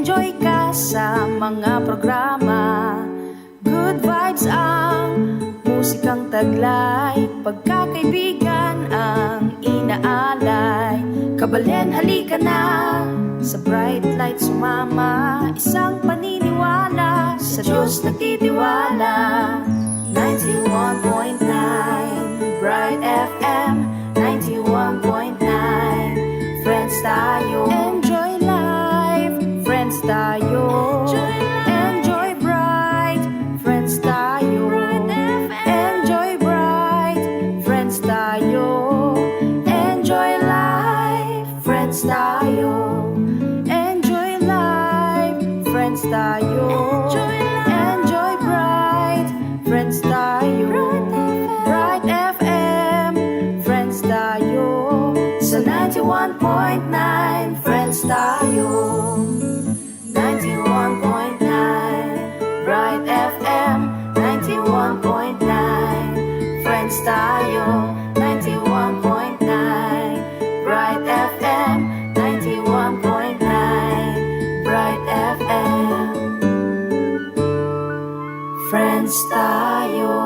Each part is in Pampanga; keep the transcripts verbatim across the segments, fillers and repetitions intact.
Joy ka sa mga programa. Good vibes ang musikang taglay, pagkakaibigan ang inaalay. Kabalen, halika na sa Bright Light sumama, isang paniniwala sa Diyos nagtitiwala. Ninety-one point nine Bright F M, ninety-one point nine Friends tayo. Enjoy life, friends tayo. Enjoy life. Enjoy bright, friends tayo. Bright F M. Enjoy bright, friends tayo. Enjoy life, friends tayo. Enjoy life, friends tayo. Enjoy life. Enjoy bright, friends tayo. Bright F M. Bright F M, friends tayo. Sa ninety-one point nine, friends tayo. Ninety-one point nine Bright F M, ninety-one point nine Friends tayo, ninety-one point nine Bright F M, ninety-one point nine Bright F M. Friends tayo.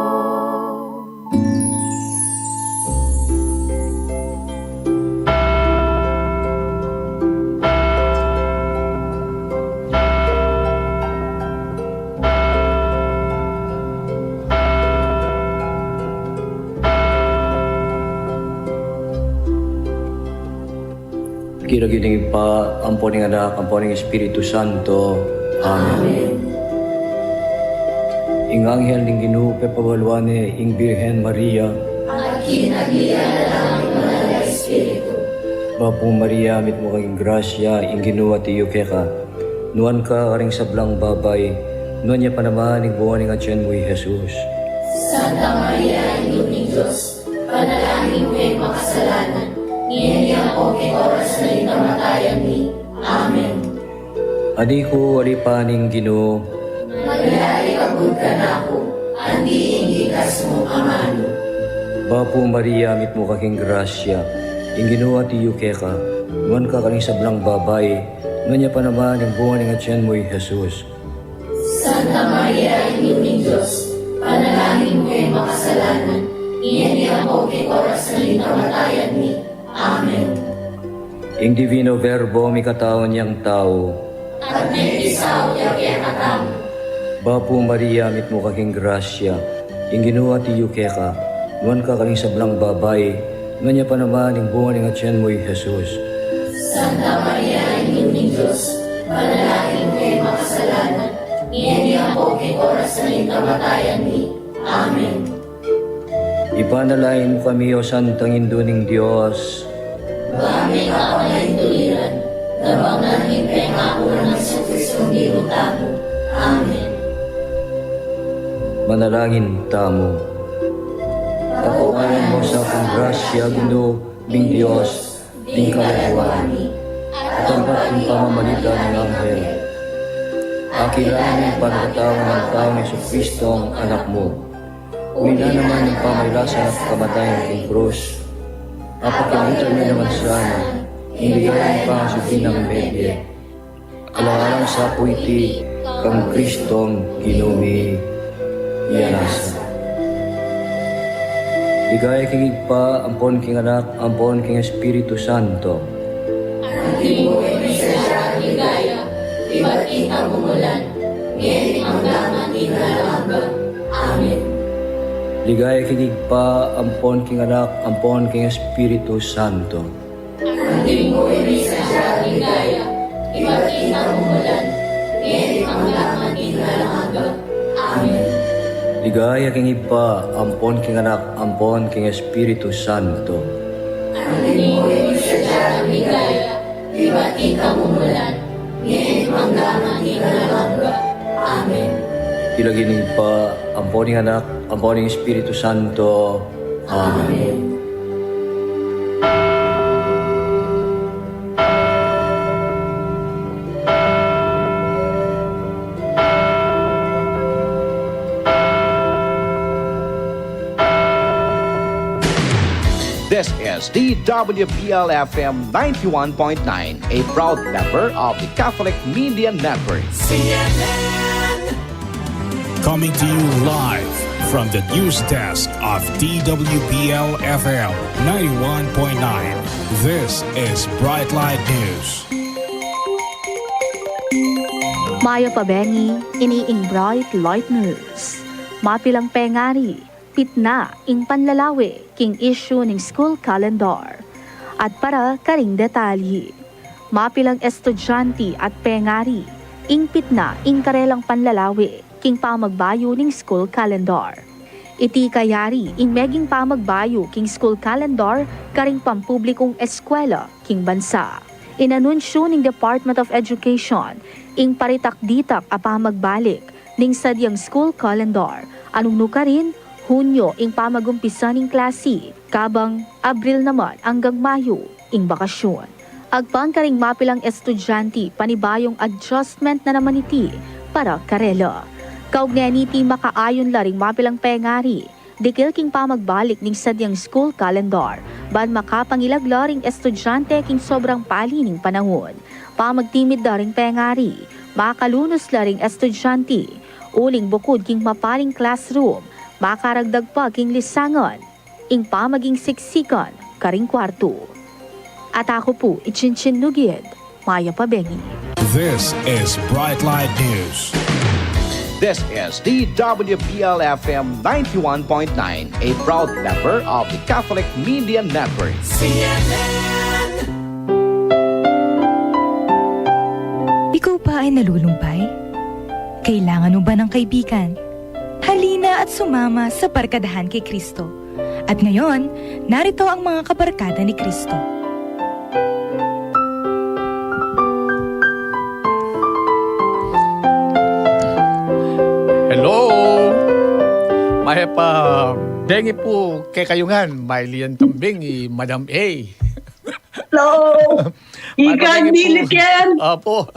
King lagyu ning Ibpa, ampo ning Anak, ampo ning Espiritu Santo. Amen. Amen. Ing anghel ning Ginu pepabaluan ne ing Birhen Maria. At kinabihan na la ning Banal a Espiritu. Bapu Maria, mitmu ka king grasya, ing Ginu atiu keka. Nuan ka karing sablang babai, nuan ya pa naman ing bunga ning atian mu, i Jesus. Santa Maria, Indu ning Dios, panalangin mu kaming makasalanan, ngeni ampo king oras ning kamatayan mi. Amen. Anak ku, ali pa ning Ginu. Malyari ka kabud kanaku, anti ing bikas mu amanu. Bapu Maria, mitmu ka king grasya, ing Ginu atiu keka, nuan ka karing sablang babai, nuan ya pa naman ing bunga ning atian mu, i Jesus. Santa Maria, Indu ning Dios, panalangin mu kaming makasalanan, ngeni ampo king oras ning kamatayan mi. Amen. Ing Divino Verbo mikatau na yang tau. At mekisaul ya kekatamu. Bapu Maria, mitmu ka king grasya, ing Ginu atiu keka, nuan ka karing sablang babai, nuan ya pa naman ing bunga ning atian mu, i Jesus. Santa Maria, Indu ning Dios, panalangin mu kaming makasalanan, ngeni ampo king oras ning kamatayan mi. Amen. Ipanalangin mu kami, O Santang Indu ning Dios. Ba ming kapamainduliran, nabang na ning pengaku nang Jesucristo Ginu tamu. Amen. Manalangin tamu. Tapuanan mu sa king grasya, Ginu ming Dios, ding kaladua mi, at ampat king pamamalita ning anghel, akilala ning pangatawa ning taung Jesucristo, Anak mu. Uling naman ning pamagkasakit at kamatayan king krus, apakilangutan mu naman sana ing ligaya ning pangasubli nang mebie. Alang-alang sa pu iti kang Kristong Ginu mi. Iyanasa. Ligaya king Ibpa, ampon king Anak, ampon king Espiritu Santo. Antimo ing sadya ning ligaya, ibat king kamumulan, ngeni at angga man king alang angga. Amen. Ligaya king Ibpa, ampon king Anak, ampon king Espiritu Santo. Antimo ing sadya ning ligaya, ibat king kamumulan, ngeni at angga man king alang angga. Amen. Ligaya king Ibpa, ampon king Anak, ampon king Espiritu Santo. Antimo ing sadya ning ligaya, ibat king kamumulan, ngeni at angga man king alang angga. Amen. King lagyu ning Ibpa, ampon ning Anak, ampon ning Espiritu Santo. Amen. This is D W P L F M ninety-one point nine, a proud member of the Catholic Media Network. C N N. Coming to you live from the news desk of D W P L F M ninety-one point nine. This is Bright Light News. Mayap a bengi, ini ing Bright Light News. Mapilang pengari, pitna ing panlalawe king issue ning school calendar. At para karing detalye, mapilang estudyante at pengari ing pitna ing karelang panlalawe king pamagbayu ning school calendar. Iti kayari ing meging pamagbayu king school calendar karing pampublikung eskwela king bansa. Inanunsyu ning Department of Education ing paritak-ditak a pamagbalik ning sadyang school calendar, a nung nukarin, Hunyo ing pamagumpisa ning klasi, kabang Abril naman anggang Mayo ing bakasyun. Agpang karing mapilang estudyante, panibayung adjustment na naman iti para karela. Kaugnay niti, makaayon la ring mapilang pengari dikil king pamagbalik ning sadyang school calendar, ban makapangilag la ring estudyante king sobrang pali ning panahun. Pamagtimid da ring pengari, makalunus la ring estudyante, uling bukud king mapaling classroom, makaragdag pa king lisangan ing pamaging siksikan karing kwartu. At aku pu i Chinchin Nugid, mayap a bengi. This is Bright Light News. This is D W P L F M ninety-one point nine, a proud member of the Catholic Media Network. C N N. Ikaw ba ay nalulumpay? Kailangan mo ba ng kaibigan? Halina at sumama sa Barkadahan kay Kristo. At ngayon, narito ang mga kabarkada ni Kristo. Hello! Mayap a bengi pu kekayu ngan, mailian kambing i Madam A. Hello! Mayap a bengi pu. Ikan milik yan. Opo.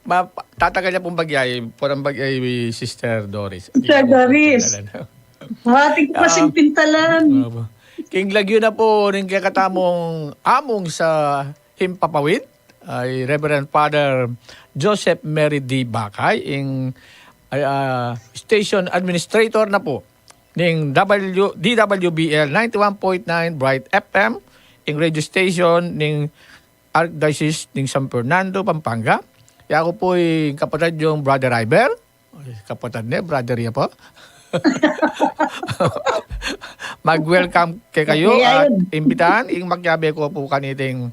Ma-, tatagal ya pung bagya i, purang bagya i Sister Doris. Sister Doris. Ating pasing pintalan. Opo. King lagyu na pu ning kekatamung among sa himpapawid, i Reverend Father Joseph Mary D. Bakay, ing, ay, ah, station administrator na pu ning W, D W B L ninety-one point nine Bright F M, ing radio station ning Archdiocese ning San Fernando, Pampanga. Yaku pu ing kapatad yung Brother Iber. Ay, kapatad ne, brother ya pa. Mag-welcome kekayu at imbitan ing makiabe ku pu kaniting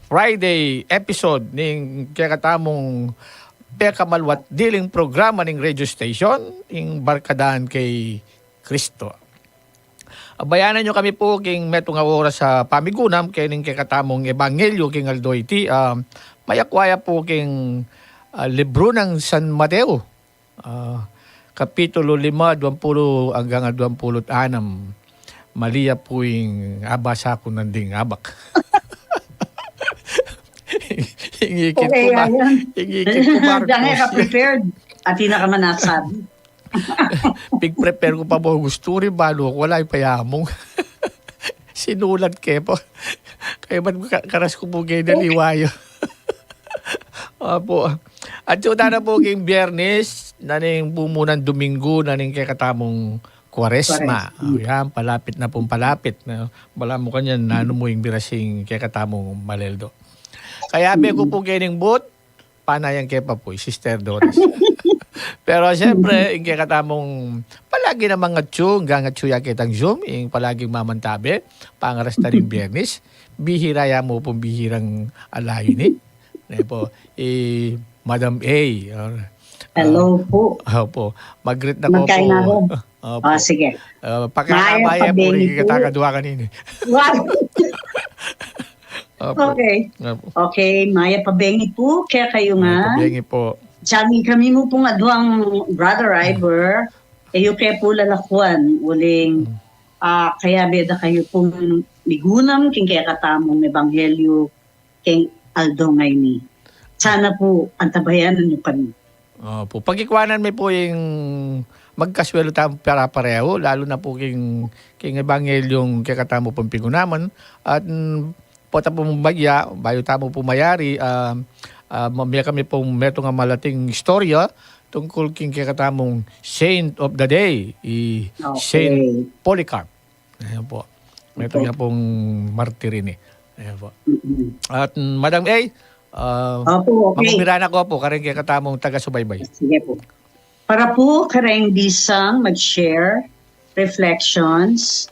Friday episode ning kekatamung pekamaluat diling programa ning radio station, ing Barkadahan kay Kristo. Abayanan yu kami pu king metung a oras a pamigunam kening kekatamung ebanghelyu king aldo iti, ah, mayakwa ya pu king, ah, libru nang San Mateo, ah, kapitulo lima, duang pulu anggang duang pulu't anam. Mali ya pu ing abasa ku nang ding abak. Ing ikit ku, Marcos. Ing ikit ku, Marcos. Diyan ka prepared. Atin na ka man nasabi. Pig-prepare ku pa pu, gustu rin, balu ku, ala, ipayamung. Sinulat ke pa. Kaya ba't ka-, karas ku pu kaya naliwa yu? Apo. At yu tana pu king Biyernes, na ning bumunang Domingo, na ning kekatamung Kuaresma. Kuaresma. O, yan, palapit na pung palapit. Na, balamu kanyan, nanu mu ing birasing kekatamung maleldo. Kaya be ku pu kening booth, panayan ke pa pu i Sister Doris. Pero siyempre, ing kekatamung palagi namang atyu, anggang atyu ya ketang Zoom, ing palaging mamantabe, pangaras na ring Biyernes, bihira ya mu pung bihirang alayu ini. Ne pu, i Madam A, or, hello pu. Opo. Mag-greet na ku pu. Magkain na ku. Opo. O, sige. Ah, pakakabaya pu rin kita kadua kanini. Wow. Opo. Okay. Opo. Okay, mayap a bengi pu kekayu ngan. Mayap a bengi pu. Jani kami mu pung aduang Brother Iber, e yu ke pu lalakuan, uling, ah, kayabe da kayu pung migunam king kekatamung ebanghelyu king aldo ngeni. Sana pu antabayanan yu kami. Opo. Pagikwanan mi pu ing magkasuelu tamu para-parehu, lalu na pu king, king ebanghelyu king kekatamu pung pigunaman. At, mm, pota pung bagya, bayu tamu pu mayari, ah, ah, ma-, mie kami pung metung a malating istorya tungkul king kekatamung saint of the day, i Saint Okay. Polycarp. Ayan po. Metung Opo. ya pung martir ini. Ayan po. Mm-mm. At, mm, Madam A, ah, Opo, okay. Mangumpisan na ku pu karing kekatamung taga-subaybay. Sige po. Para po kareng bisang mag-share, reflections,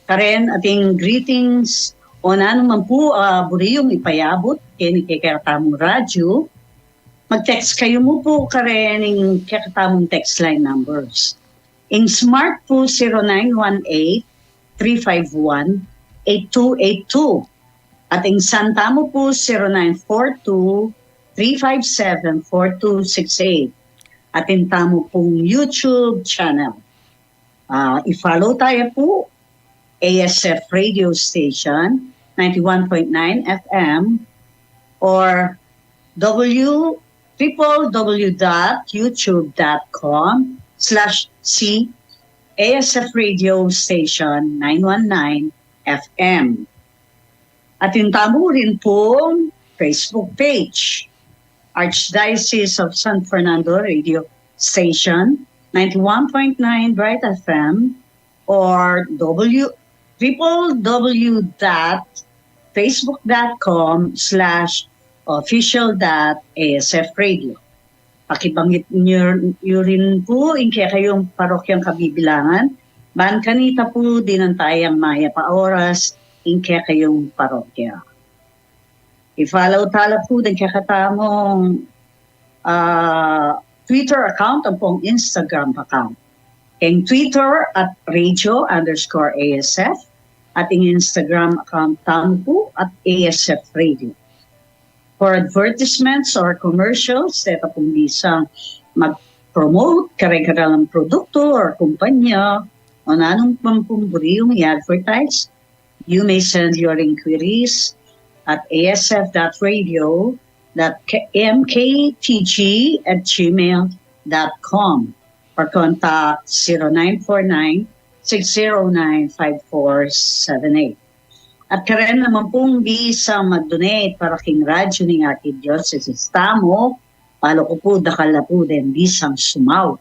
karen ating greetings, o nanu man po, ah, buri yung ipayabut keni kekatamung radyo, mag-text kayu mu po karen ing kekatamung text line numbers. Ing Smart po, zero nine one eight, three five one, eight two eight two. At ing Santa mu po, zero nine four two, three five seven, four two six eight. At ing tamu pung YouTube channel. Ah, i-follow tayo po, A S F Radio Station, ninety-one point nine F M, or W, triple W dot youtube dot com slash C A S F Radio Station nine one nine F M. At ing tamu rin pong Facebook page, Archdiocese of San Fernando Radio Station, ninety-one point nine Bright F M, or W, triple W dot facebook dot com slash official dot A S F radio. Pakibanggit niyo, niyo rin po ing kekayung parokyang kabibilangan, ban kanita po dinan tayang mayap a oras ing kekayung parokya. I-follow tala po ding kekatamung, ah, Twitter account ampong Instagram account. Ing Twitter at radio underscore A S F, at ing Instagram account tamu po at A S F Radio. For advertisements or commercials, deta pung bisang mag-promote kareng kanalang produkto or kumpanya, o nanung pambumburi yung i-advertise, you may send your inquiries at A S F dot radio dot M K T G at gmail dot com or contact zero nine four nine, six zero nine, five four seven eight. At karen naman pung bisang mag-donate para king radyo ning Archdiocese tamu, balu ku pu dakal na pu deng bisang sumawa.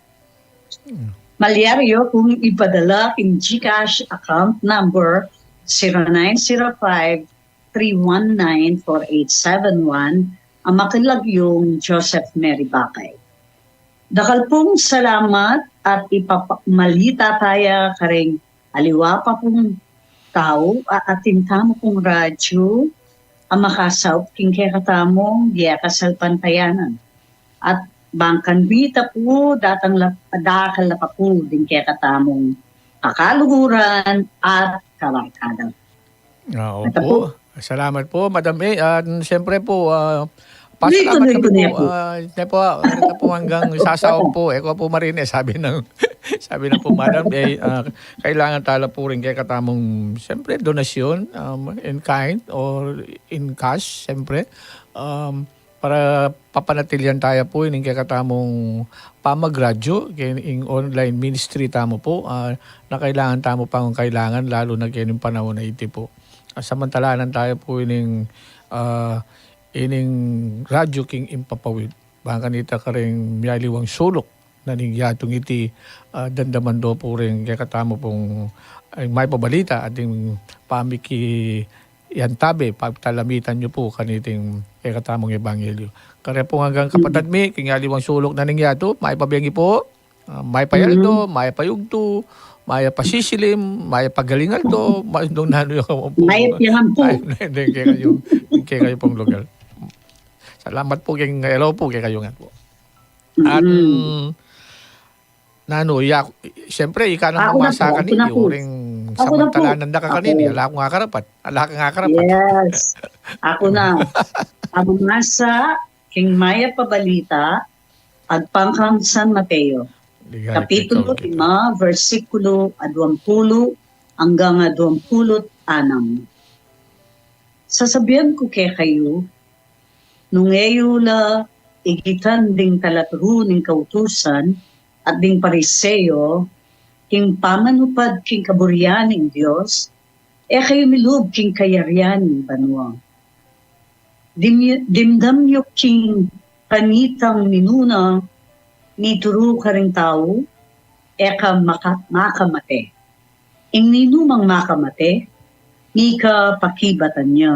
Hmm. Malyari yu pung ipadala king GCash account number zero nine zero five, three one nine, four eight seven one, a makilagyung Joseph Mary Bakay. Dakal pung salamat at ipamalita taya kareng aliwa pa pung tau a atin tamu pung radyo a makasaup king kekatamung bie kasalpantayanan. At bang kanita pu datang la, dakal la pa pu ding kekatamung kakaluguran at kabarkadan. Ah, Ata opo. po. Salamat po, Madam A. At siyempre po, ah, Tuloy, pasalamat tuloy, kami tuloy po. po. Ah, hindi po, ah, hindi po hanggang sasaup po. Eh, ko po marine, sabi ng, sabi na po, Madam A, ah, kailangan tala po rin kekatamung, siyempre, donasyon, um, in kind or in cash, siyempre. Um, para papanatilian taya po ining kekatamung pamagradyo, keng online ministry tamu po, ah, na kailangan tamu pang kailangan, lalo na keng panahon a iti po. Ah, samantalanan taya po ining, ah, ining radyo king impapawid. Bang kanita kareng miyaliwang suluk na ning yatung iti, ah, damdaman do po ring kekatamu pung, ay, maipabalita at ing pamiki-, yan tabi, pagtalamitan yu po kaniting kekatamung ebanghelyo. Kareng pung anggang kapatad mi, king aliwang suluk na ning yatu, maipabengi po, ah, maipayaldo, Mm. maipayugtu, maipasisilim, maipagaling aldo, maindong nanu yung po. Mayap yan po. Ay, hindi, hindi kayo, hindi kayo pong lugar. Salamat po, king, hello po, kekayu ngan po. At, Mm. mm, nanu, ya, siyempre, ika nang Ako na mamasa po, ako kanini, na po. uring Ako na po. samantalanan da ka Ako. kanini, ala kang akarapat. Ala kang akarapat. Yes. Ako na. Ang mamasa, king mayap a balita, agpang kang San Mateo. Ligaya Kapitulo ikaw, kita. lima, bersikulo aduang pulu anggang aduang pulu't anam. Sasabian ku kekayu, nung e yu la igitan ding talaturu ning kautusan, at ding Pariseo, king pamanupad king kaburian ning Dios, e kayu milub king kayarian ning banua. Dim-, dimdam yu king kanitang minuna, mituru karing tau, e ka maka-, makamate. Ing ninumang makamate, mika pakibatan ya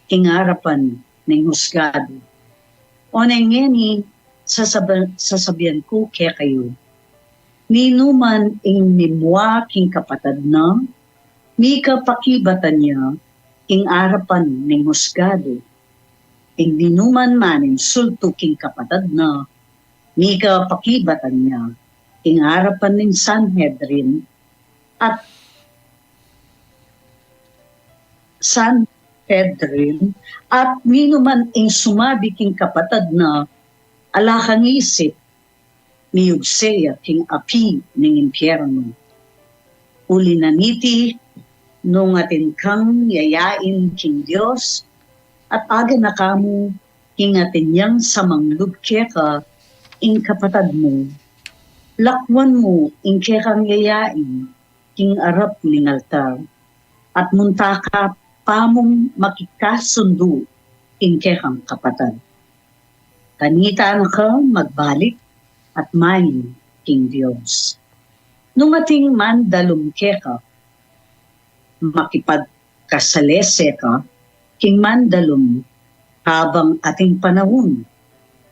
king arapan ning husgadu. O neng ngeni, sasab-, sasabian ku kekayu, ninuman ing mimua king kapatad na, mika pakibatan ya king arapan ning husgadu. Ing ninuman maninsultu king kapatad na, mika pakibatan ya king arapan ning Sanhedrin, at Sanhedrin, at ninuman ing sumabi king kapatad na, ala kang isip, miyugse ya king api ning impyernu. Uli na niti, nung atin kang yayain king Dios, at agana ka mu king atin yang samanglub keka ing kapatad mu, lakuan mu ing kekang yayain king arap ning altar, at munta ka pa mung makikasundu king kekang kapatad. Kanita na ka magbalik at main king Dios. Nung ating mandalum keka, makipagkasalese ka king mandalum kabang ating panahun,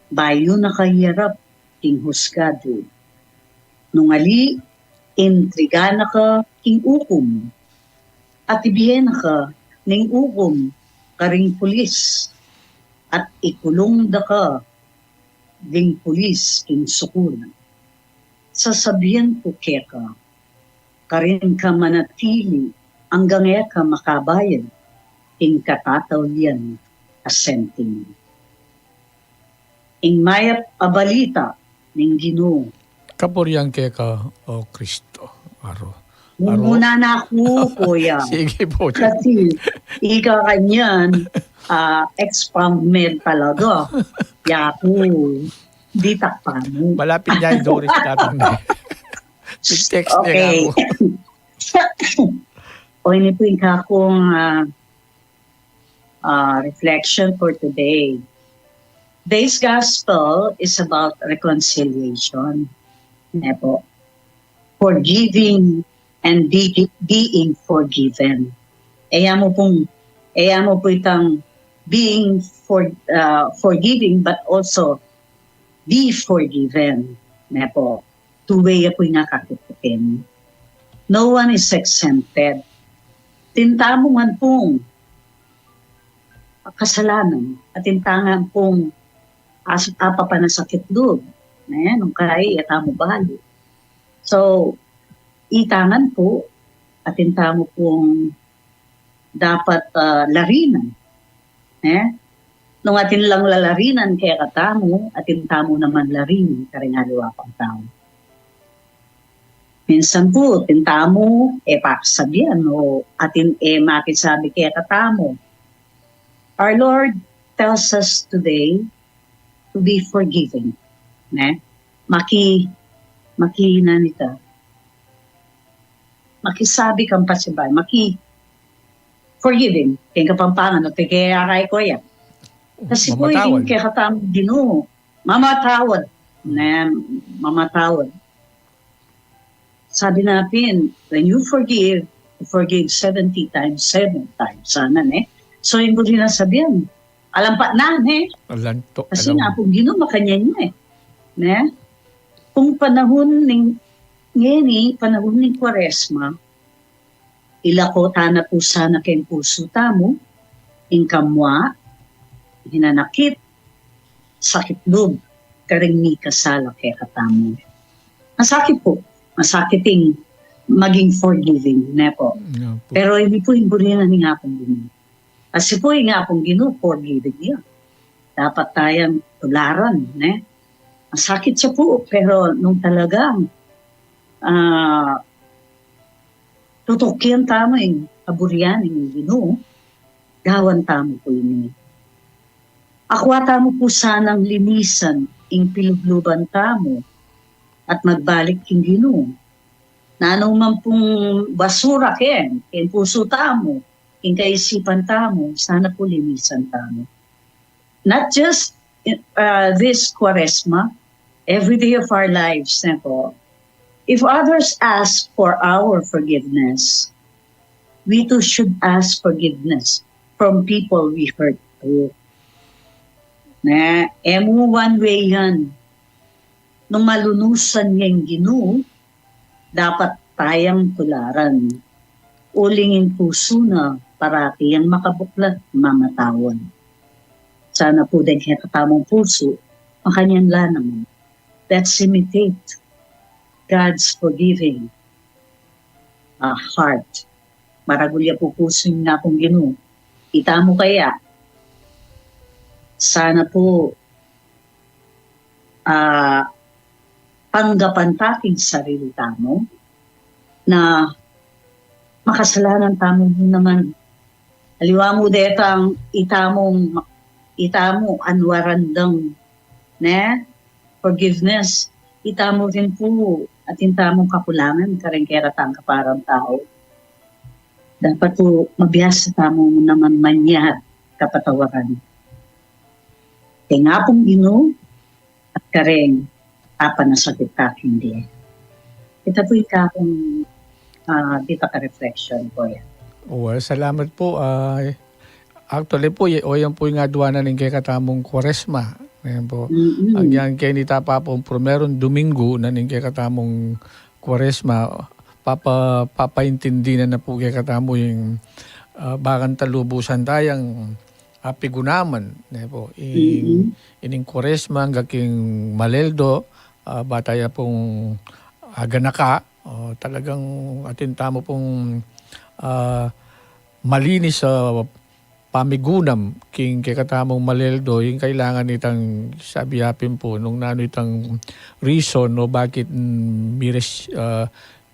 bayu na ka iyarap king husgadu. Nung ali, intriga na ka king ukum, at ibie na ka ning ukum karing pulis, at ikulung da ka ding pulis king sukulan. Sasabian ku keka, karin ka manatili anggang e ka makabayad king katataulian a sentimo. Ing mayap a balita ning Ginu. Kaburian keka, O Kristo. Aro. Aro. Mumuna na ku, kuya. Sige po, Jay. Kasi ika kanyan, ah, ex-PubMed talaga. Yaku, ditak pa mu. Malapit niya yung Doris natin. Pin-text niya. Okay. Ako. O, ini po ing kakung, ah, ah, reflection for today. Today's gospel is about reconciliation. Ne po? Forgiving and be-, being forgiven. E ya mu pung, e ya mu pu itang being for-, ah, forgiving, but also be forgiven. Ne po? Two-way ya pu ing akakit atin. No one is exempted. Atin tamu ngan pung kasalanan, atin tamu ngan pung as-, apapanasakit lub, ne, nung kayi e tamu balu. So, ita ngan pu, atin tamu pung dapat, ah, larinan. Ne? Nung atin lang lalarinan kekatamu, atin tamu naman larinan karing aliwa pang tau. Minsan pu, atin tamu, e pakisabian, o atin e makisabi kekatamu. Our Lord tells us today to be forgiving. Ne? Maki-, maki-, nanu ita? Makisabi kang pasibayu, maki-, forgiving. King Kapampangan, o tige aray ko ya. Kasi pu, mamatawad. Ing kekatamung Ginu, mamatawad. Ne, mamatawad. Sabi na pin, when you forgive, forgive seventy times seven times. Sana, ne? So, ing buri na sabian, alampat na, ne? Alanto, kasi alam. Nga pung Ginu, makanyan ya, eh. Ne? Kung panahun ning, ngeni, panahun ning Kwaresma, ilako ta na pu sana keng pusu tamu ing kamua, hinanakit, sakit lub, karing mikasala kekatamu. Masakit pu, masakit ing maging forgiving, ne po? Nga pu. Pero ini pu ing buri na ning Apung Ginu. Kasi pu, ing Apung Ginu, forgiving ya. Dapat tayang tularan, ne? Masakit ya pu, pero nung talagang, ah, tutukian tamu ing kaburian ning Ginu, gawan tamu pu ini. Akua tamu pu sanang linisan ing pilubluban tamu, at magbalik king Ginu. Nanu man pung basura ken, king pusu tamu, king kaisipan tamu, sana pu linisan tamu. Not just uh, this Quaresma, every day of our lives, ne po. If others ask for our forgiveness, we too should ask forgiveness from people we hurt too. Ne, e mu one way yan. Nung malunusan ya ing Ginu, dapat tayang tularan. Uling ing pusu na parati yang makabuklat, mamatawad. Sana pu deng kekatamung pusu, makanyan la naman. Let's imitate God's forgiving, uh, heart. Maragul ya pu pusu ning Ginu. Itamu kaya, sana pu, ah, tanggapan ta king sarili tamu na makasalanan tamu mu naman. Aliwa mu detang itamung, itamu anwaran dang, ne? Forgiveness. Itamu rin pu atin tamung kakulangan kareng keratang kaparang tau. Dapat pu mabiasa tamu mu naman manyad kapatawaran. Keng Apung Ginu at kareng apanasakit ta king dia. Ita pu ing kakung, ah, ditak a reflection, Kuya. Well, salamat po. Ah, actually po, y- o yan po yung adwanan ning kekatamung Kwaresma. Ayan po. Mm-mm. Ang yan kaya nita pa pong primerong Domingo na ning kekatamung Kwaresma, papa, papaintindi na na po kekatamu yung ah, bakang talubusan tayang apigunaman, ne po. Ing, Mm-mm. ining Kwaresma, hanggang king Maleldo, ah, bata ya pong aganaka, o, talagang atin tamu pong ah, malinis a pamigunam king kekatamung Maleldo, ing kailangan itang sabi apin po, nung nanu itang reason, no, bakit mm, mires, ah,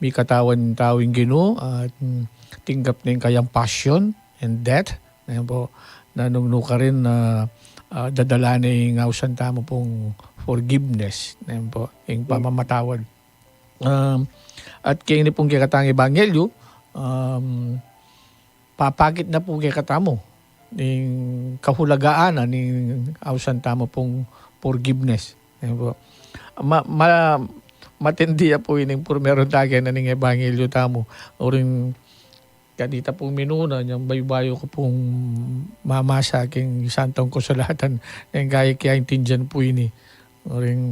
mikatawan tau ing Ginu, at mm, tinggap na ing kayang passion and death, ne po, na nung nukarin na ah, dadala na ing ausan tamu pong forgiveness, ne po, ing pamamatawad. Um, at kaya ini pong kekatang ebanghelyo, um, papakit na po kekatamu ning kahulagaan na ning ausan tamu pong forgiveness. Ayan po. Ma, ma, matindi ya po ining primerong dage na ning ebanghelyo tamu. Uring kanita pong minuna, nyang bayu-bayu ku pong mamasa king Santang Kasulatan, neng kaya kiyaintindian po ini. Uring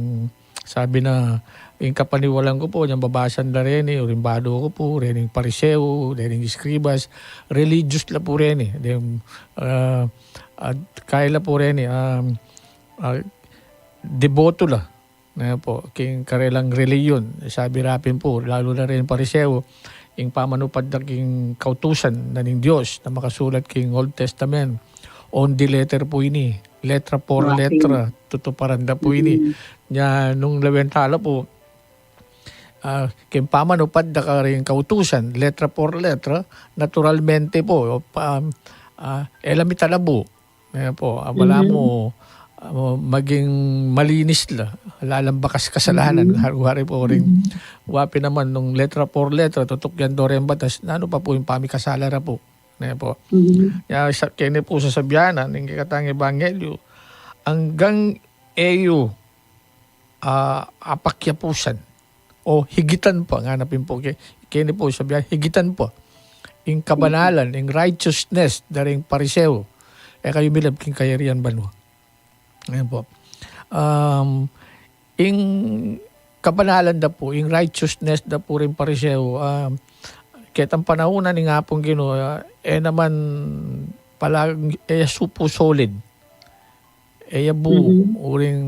sabi na, ing kapaniwalan ku po, nyang babasan la reni, uring bado ku po, rening Pariseo, rening eskribas, religious la po reni. Dem, ah, at kaya la po reni, um, ah, deboto la. Ne po, king karelang reliyon, sabi ra pin po, lalu na rin Pariseo, ing pamanupad da king kautusan na ning Dios na makasulat king Old Testament, on the letter po ini, letra por Mapping. Letra, tutuparan da po ini. Mm. Nya, nung lawen ta la po, ah, king pamanupad da karing kautusan, letra por letra, naturalmente po, pa, ah, e la mitalabo. Ayan po, ah, balamu, ah, maging malinis la, ala lang bakas kasalanan. Hari, hari po ring, wa pin naman nung letra por letra, tutukyan do reng batas, nanu pa po ing pamikasala ra po. Ayan po. Mhm. Ya, sa, keni po sasabian na ning kekatang ebanghelyo, anggang e yu ah, apakyapusan o higitan pa, ngana pin po, ke, keni po sabian, higitan pa ing kabanalan, ing righteousness da ring Pariseo, e kayu milab king kayarian banua. Ayan po. Um, ing kabanalan da po, ing righteousness da po ring Pariseo, um, ketang panaun na ning Apung Ginu, ah, e naman pala, e ya su po solid. E ya bu, Mhm. uring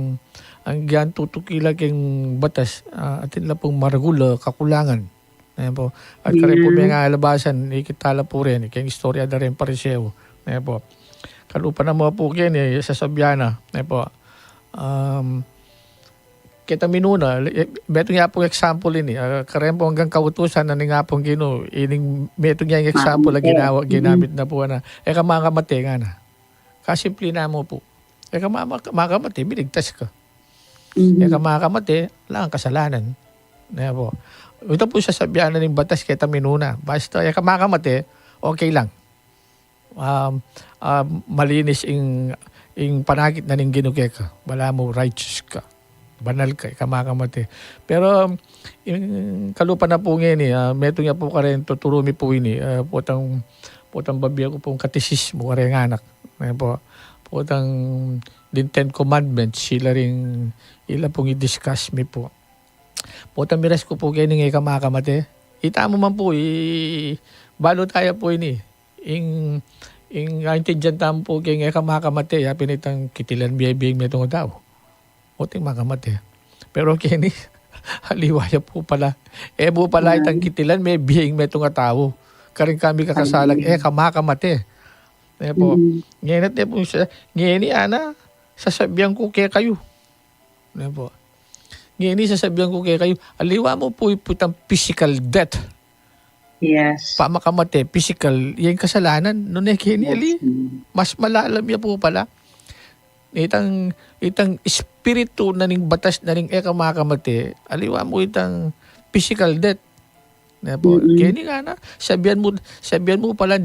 anggang tutukila king batas, ah, atin la pong maragul a kakulangan. Ayan po. At karin po, Yeah. Mengalabasan, ikit ta la po reni, king istorya da ring Pariseo. Ayan po. Kalupa na mo po keni, sasabian na. Ayan po. Um, kita minuna, eh, metung ya pong example ini. Ah, karin po anggang kautusan na ning Apung Ginu, ining metung ya ing example a Makamate. ginawa, Mhm. ginamit na po na. E ka makamate, ngana. Kasimple na mu po. E ka mama, makamate, miligtas ka. Mhm. E ka makamate, alang kasalanan. Ne po. Ita pu sasabyan na ning batas keta minuna. Basta e ka makamate, okay lang. Um, ah, malinis ing, ing panakit na ning Ginu keka. Balamu righteous ka. Banal ka, e ka makamate. Pero, ing kalupa na pu ngeni, ah, metung ya pu karin tuturu mi pu ini, ah, potang, potang babie ku pung katesismu kareng anak. Ayan po. Potang ding Ten Commandments, sila ring, ila pung i-discuss mi pu. Potang miras ku pu keni, e ka makamate. Ita mu man pu, i-, balu taya pu ini. Ing, ing aintindian tamu pu keng e ka makamate, ya pin itang kitilan me bie ing metung a tau. Oting makamate. Pero keni, aliwa ya pu pala. E mu pala itang kitilan me bie ing metung a tau. Karin kami kakasalang e ka makamate. Ne po. Mm. Ngeni, ne po, sa-, ngeni, ana, sasabyan ku kekayu. Ne po. Ngeni, sasabyan ku kekayu, aliwa mu pu, pu itang physical death. Yes. Pamakamate, physical, yang kasalanan, nune keni, ali. Mm. Mas malalam ya pu pala. Itang, itang espiritu na ning batas na ning e ka makamate, aliwa mu itang physical death. Ne po. Mm-mm. Keni ngana, sabyan mu, sabyan mu pala,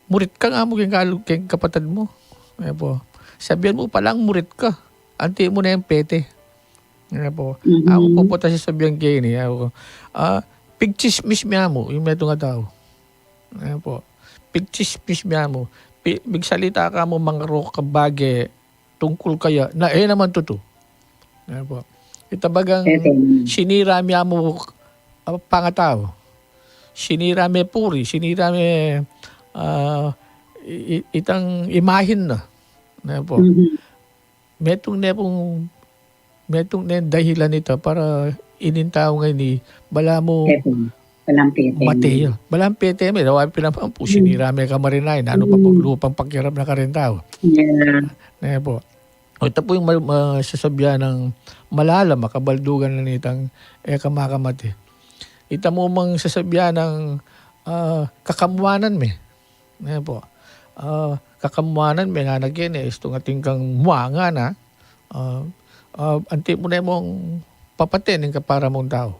murit ka nga mu keng kalu-, keng kapatad mu. Ne po. Sabyan mu palang murit ka. Anti mu ne yang pete. Ne po. Mm-mm. Aku pu, pota sasabyan keni, aku. Ah, pigtsismis me mu, ing metung a tau. Ne po. Pigtsismis me mu. Pi-, pigsalita ka mu mangarok a bage tungkul kaya, na e naman tutu. Ayan po. Ita bagang sinira me mu, ah, pangatau. Sinira me puri, sinira me, ah, i-, i-, itang imahin na. Ayan po. Mhm. Metung ne pung, metung ne dahilan ita para ining tau ngeni, balamu mate ya. Balamu pete me, dawa pin naman pu, sinira me ka marinay, nanu pa pung lupang pakiram na karing tau. Yeah. Ne po. O, ita pu ing ma-, ma-, sasabyan nang malalam a kabaldugan na nitang e ka makamate. Ita mu mang sasabyan nang, ah, kakamuanan me. Ne po. Ah, kakamuanan me ngana keni, istung atin kang mua ngana. Ah, ah, anti mu ne mung papate ning kapara mung tau.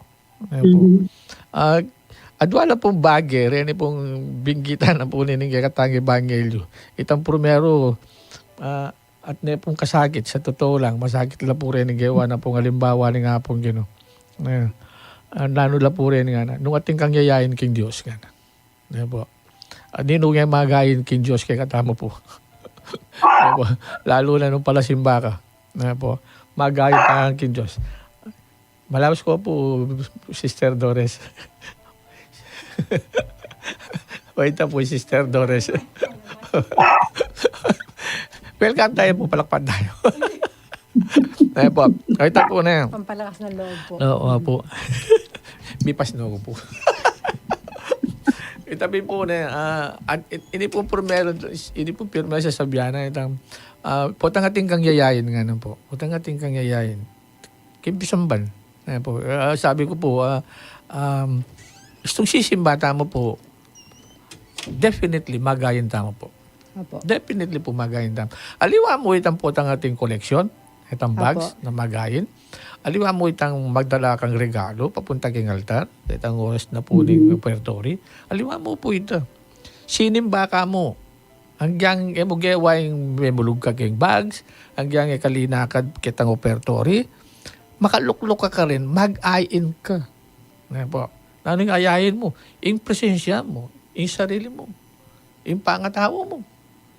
Ne po. Mhm. Ah, adwa la pung bage, reni pung binggitan na pu nining kekatang ebanghelyu. Itang prumeru, ah, at ne pung kasakit, sa totoo lang, masakit la pu reni gewa na pung alimbawa ning Apung Ginu. Eh, ah, nanu la pu reni ngana, nung atin kang yayain king Dios ngana. Ne po. Ah, ninu nge magain king Dios kekatamu pu? Ne po. Lalu na nung palasimba ka. Ne po. Magain ka king Dios. Malawas ko pu, Sister Dores. Wait pu, Sister Dores. Welcome tayo pu, palakpan tayo. Ayan po. Ay, ita pu ne. Pampalakas ng loob po. Oo, opo. Mipas na ako po. Ita pu ne, ah, at, it-, ini po primero, ini po primero sasabyan na itang, ah, potang atin kang yayain ngana po. Potang atin kang yayain. King pisamban. Ayan po. Ah, sabi ku po, ah, um, istung sisimba tamu po, definitely, magain tamu po. Opo. Definitely po, magain tamu. Aliwa mu itang potang atin koleksyon, itang bags na magain. Aliwa mu itang magdala kang regalo papunta king altar, itang oras na pu ning ofertory. Aliwa mu pu ita. Sinimba ka mu. Agyang e mu gewa ing memulug ka king bags, agyang e ka linakad ketang ofertory, makalukluk ka karin, mag-ain ka. Ayan po. Nanu ing ayain mu? Ing presensya mu, ing sarili mu, ing pangatau mu.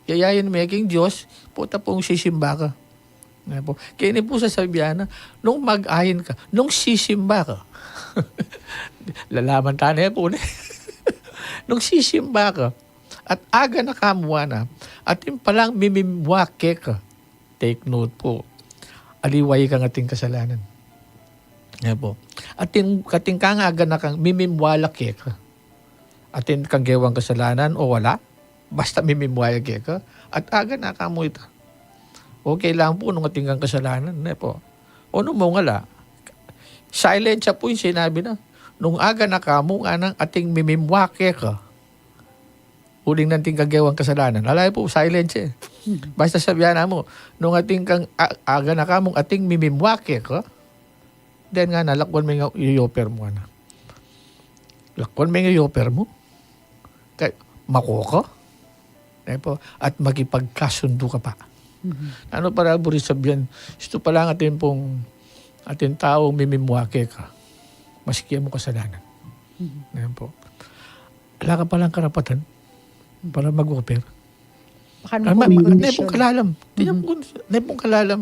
Yayain me king Dios, pota pung sisimba ka. Ayan po. Keni pu sasabyan na, nung mag-ain ka, nung sisimba ka. Lalaman tane pu ne. Nung sisimba ka, at aganaka mu ngana, atin palang mimimwa keka. Take note po. Aliwa ya kang atin kasalanan. Ayan po. Atin, atin kang aganakang mimimwa la keka. Atin kang gewang kasalanan o wala, basta mimimwa ya keka, at aganaka mu ita. Okay lang pu nung atin kang kasalanan, ne po. O nung mu ngala, silent ya pu ing sinabi na. Nung aganaka mu nganang atin mimimwa keka, Uling nung atin kang gewang kasalanan, ala yu pu, silence e. Basta sabian na mu, nung atin kang a-, aganaka mung atin mimimwa keka, then ngana, lakuan me ing i-offer mu, ngana. Lakuan me ing i-offer mu. Kaya, mako ka? E pu, at makipagkasundu ka pa. Nanu para buri sabian, istu pala ing atin pung, atin taung mimimwa keka, maski e mu kasalanan. E pu. Ala ka palang karapatan para mag-offer. Baka naman kung may kondisyon. Nepong kalalam. Di nepong, nepong kalalam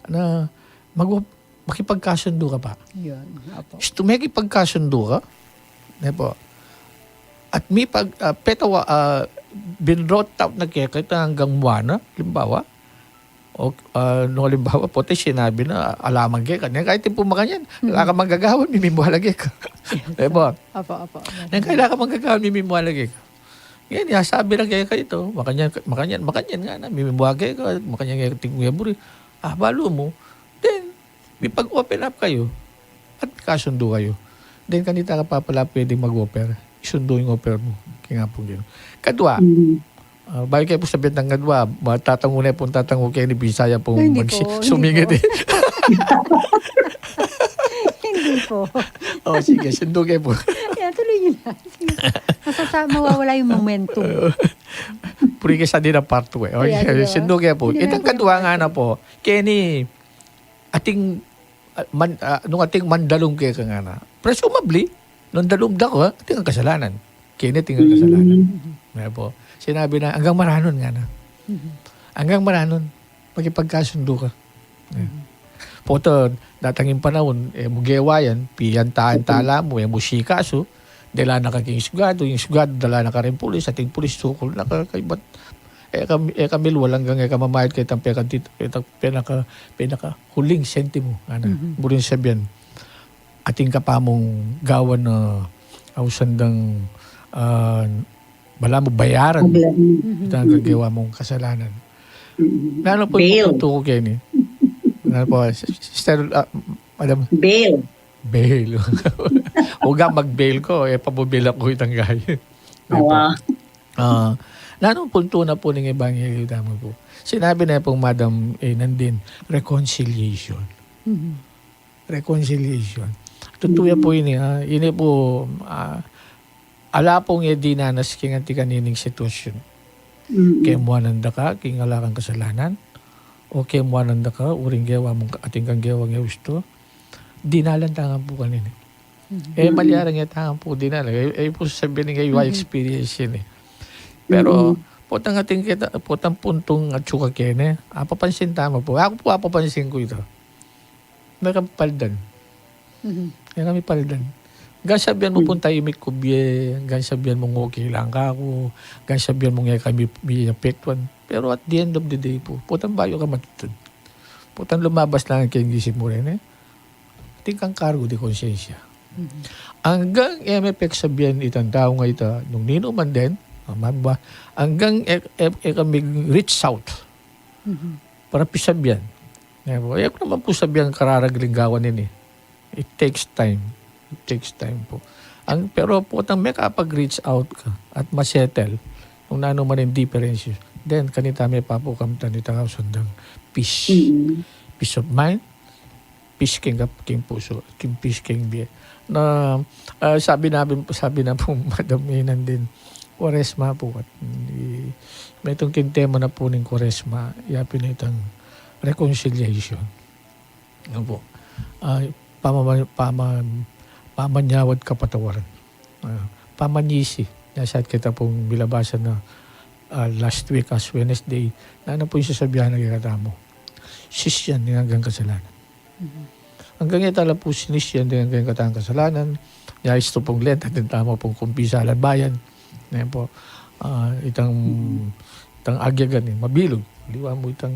na mag-, makipagkasundu ka pa. Yun, apo. Istu makipagkasundu ka, nepo. At mipag, ah, petawa, ah, binrot out na keka ita anggang mua na, limbawa. O, ah, nung alimbawa, pota sinabi na, ala man keka. Neng kaya pu makanyan, ala ka mang gagawan, mimimwa la keka. Nepo. Apo, apo. Neng kaya ala ka mang gagawan, mimimwa la keka. Ngeni, ya sabi na keka itu, makanyan, makanyan, makanyan ngana, mimimwa keka, makanyan keka tingwe buri. Ah, balu mu, then, mipag-open up kayu, at mikasundu kayu. Then, kanita ka pa pala pwedeng mag-offer, isundu ing offer mu king Apung Ginu. Kadua, ah, bayu ke pu sabian itang kadua, matatangu ne pung tatangu keni, bisa ya pung sumingit e. Hindi po. O, sige, sundu ke pu. Kaya tuloy niyo na. Sige. Masasa-, mawawala yung momentum. Puri ke sa di na part two e. O, sige, sundu ke pu. Itang kadua ngana pu, keni, atin, ah, man-, ah, nung atin mandalum keka ngana. Presumably, nung dalum da ka, atin kang kasalanan. Keni atin kang kasalanan. Ngana pu. Sinabi na, anggang maranun ngana. Anggang maranun. Makipagkasundu ka. Pota, datang ing panaun, e mu gewa yan, piyantaan tala mu, e mu sikasu, dala na ka king sugadu, ing sugadu, dala na ka ring pulis, ating pulis, sukul na ka kaybat, e ka, e ka milwal anggang e ka mamayad kaytang peka-, peka-, penaka-, penakahuling sentimo, ngana. Buring sabian, atin ka pa mung gawan na ausan dang, ah, balamu bayaran itang kagewa mung kasalanan. Nanu pung puntu ku keni? Nanu pu, Sister, ah, Madam? Bail. Bail. Uga mag-bail ku, e pa bu-bail aku itang gayu. Ah, nanu puntu na pu ning ebanghelyu tamu pu? Sinabi na pung Madam, e, nandin, reconciliation. Reconciliation. Tutu ya pu ini, ah, ini pu, ah, ala pung e dinanas king anti kanining sitwasyun. Kemuanan da ka king ala kang kasalanan, o kemuanan da ka uling gewa mung atin kang gewang e ustu, dinalan tangan pu kanini. E, malyari nge tangan pu dinalan. E, e pu sasabian ning e yu experience ini. Pero, potang atin keta, potang puntung atsu ka keni, apapansin tamu pu. Aku pu, apapansin ku ita. Mekang paldan. Mekang paldan. Anggang sabian mu pung taimik ku bie, anggang sabian mung okay lang kaku, anggang sabian mung e ka mi, mi apektuan. Pero at the end of the day pu, potang bayu ka matutud, potang lumabas lang king isip mu reni, atin kang kargu de konsyensya. Anggang e me peksabian itang tau a ita, nung ninu man den, aman ba, anggang e, e, e ka mig-reach out para pisabian. E pu, e ku naman pu sabian kararagling gawan ini. It takes time. It takes time pu. Ang, pero potang mekapag-reach out ka at ma-settle nung nanu man ing differences, then kanita me pa pu kamtan itang ausan dang peace. Peace of mind, peace king kap-, king pusu, king peace king bie. Na, ah, sabi na, sabi na pung Madam Inan din, Kuaresma pu, at, i-, metung king tema na pu ning Kuaresma, ya pin itang reconciliation. Ano pu? Ah, pamama-, pama-, pamanyawad, kapatawaran. Ah, pamanisi. Nasa kita pung bilabasa na, ah, last week, Ash Wednesday, nanu pu ing sasabian na kekatamu? Sisian ing anggang kasalanan. Anggang e ta la pu sinisyan deng anggang katang kasalanan, ya istu pung Lent, atin tamu pung kumpisalan bayan. Ayan pu, ah, itang, itang agyagan, e, mabilug. Aliwa mu itang,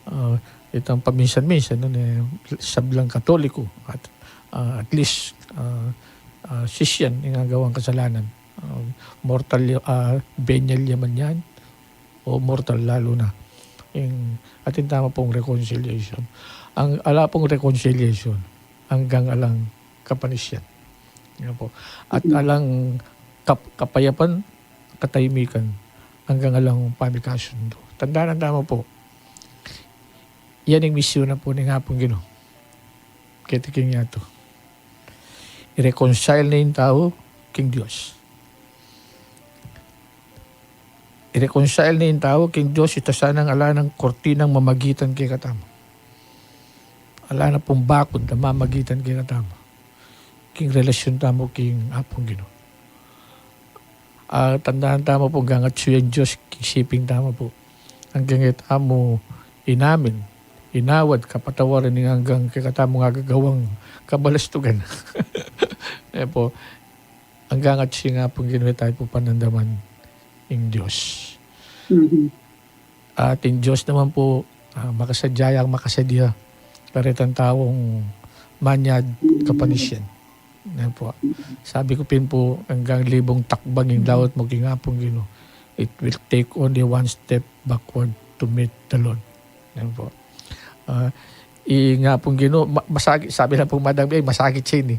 ah, itang paminsan-minsan, no, ne, sablang Katoliko, at, ah, at least, ah, ah, sisian ing agawang kasalanan. Ah, mortal ya, ah, venial ya man yan, o mortal lalu na. Ing, atin tamu pung reconciliation. Ang ala pung reconciliation, anggang alang kapanisian. Yan pu. At alang kap-, kapayapan, katahimikan anggang alang pamikasundu. Tandanan tamu pu, yan ing misyon na pu ning Apung Ginu keti king yatu. I-reconcile ne ing tau king Dios. I-reconcile ne ing tau king Dios, ita sanang ala nang kurtinang mamagitan kekatamu. Ala na pung bakud a mamagitan kekatamu king relasyun tamu king Apung Ginu. Ah, tandanan tamu pu, anggang atsu yang Dios king siping tamu pu, anggang e tamu inamin, inawad, kapatawaran ing anggang kekatamung agagawang kabalastugan. E pu, anggang atsu yang Apung Ginu e tamu pu panandaman ing Dios. Mhm. At ing Dios naman pu, ah, makasadya yang makasadya karetang taung manyad kapanisian. Yan pu. Sabi ku pin pu, anggang libung takbang ing laut mu king Apung Ginu, it will take only one step backward to meet the Lord. Yan pu. Ah, ing Apung Ginu, ma-, masakit, sabi na pu madang, "Eh, masakit siya ini."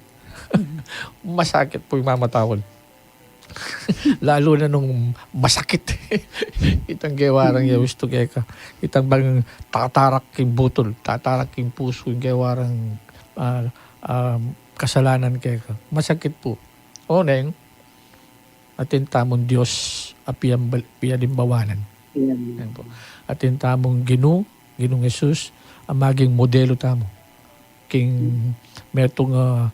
Masakit pu ing mamatawal. Lalu na nung masakit. Itang gewa rang, mm, yaus tu keka. Itang bang tatarak king butul, tatarak king pusu, ing gewa rang, ah, ah, kasalanan keka. Masakit pu. O neng, atin tamung Dios a piyambal-, piyalimbawanan. Ayan. Ayan pu. Atin tamung Ginu, Ginung Jesus, a maging modelu tamu king metung, ah,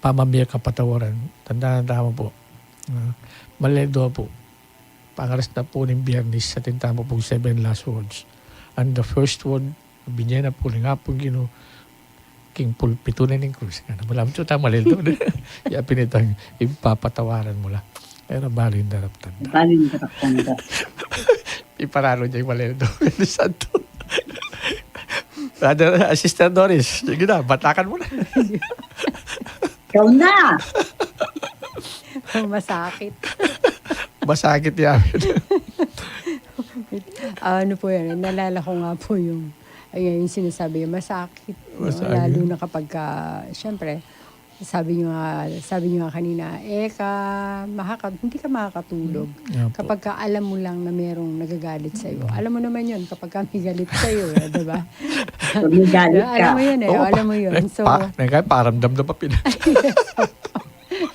pamamie kapatawaran. Tandanan tamu pu. Ah, maleldo pu. Pangaras na pu ning Biernis, atin tamu pung seven last words. And the first word, binye na pu ning Apung Ginu king pulpitu na ning krus. Ngana, mula mu ta maleldo na. Ya pin itang ipapatawaran mu la. Pero balu ing daraptan da. Balu ing daraptan da. Iparalo ne yang maleldo. Santo. Brother, ah, Sister Doris, sige na, batakan mu na. Ikaw na. Masakit. Masakit ya. Ano po yan? Naalala ko nga po yung, ayun, yung sinasabi, masakit, no? Masakit. Lalo na kapag ka, syempre, sabi nyo nga, sabi nyo nga kanina, eh, ka, makaka-, hindi ka makakatulog. Mm, nga po. Kapag ka alam mo lang na merong nagagalit sa'yo. Mm. Alam mo naman yun kapag ka may galit sa'yo, eh, di ba? Pag may galit ka. Alam mo yun, eh. Oo, alam mo yun. Eh, so, pa-, eh, kaya paramdam na pa pina- Yes.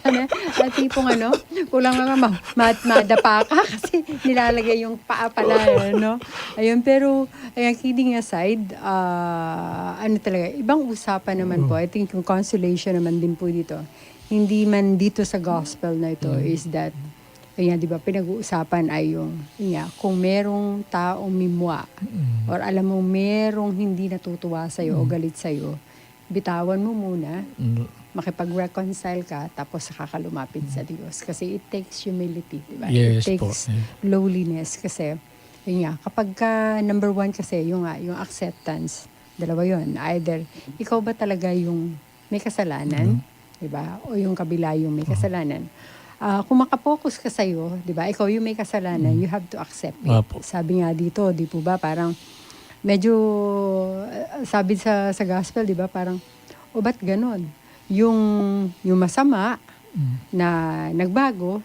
Ano, ah, tipong ano, kulang lang ma-, ma-, madapa ka kasi nilalagay yung paa pala, no? Ayun, pero, ayan, kidding aside, ah, ano talaga, ibang usapan naman po. Mm. I think yung consolation naman din po dito. Hindi man dito sa gospel na ito, mm, is that, kaya, di ba, pinag-uusapan ay yung, yun nga, kung merong taong mimwa, mm, or alam mo, merong hindi natutuwa sa'yo o, mm, galit sa'yo, bitawan mo muna, mm, makipag-reconcile ka, tapos saka ka lumapit sa, mm, Diyos. Kasi it takes humility, di ba? Yes po. It takes, yeah, lowliness. Kasi, yun nga, kapag ka, number one kasi, yung nga, yung acceptance. Dalawa yun. Either, ikaw ba talaga yung may kasalanan? Mm. Di ba? O yung kabila yung may, mm, kasalanan. Ah, kung makapokus ka sa'yo, di ba? Ikaw yung may kasalanan, mm, you have to accept it. Apo. Sabi nga dito, di po ba, parang, medyo, ah, sabi sa, sa gospel, di ba, parang, "O, ba't ganon? Yung, yung masama, mm, na nagbago,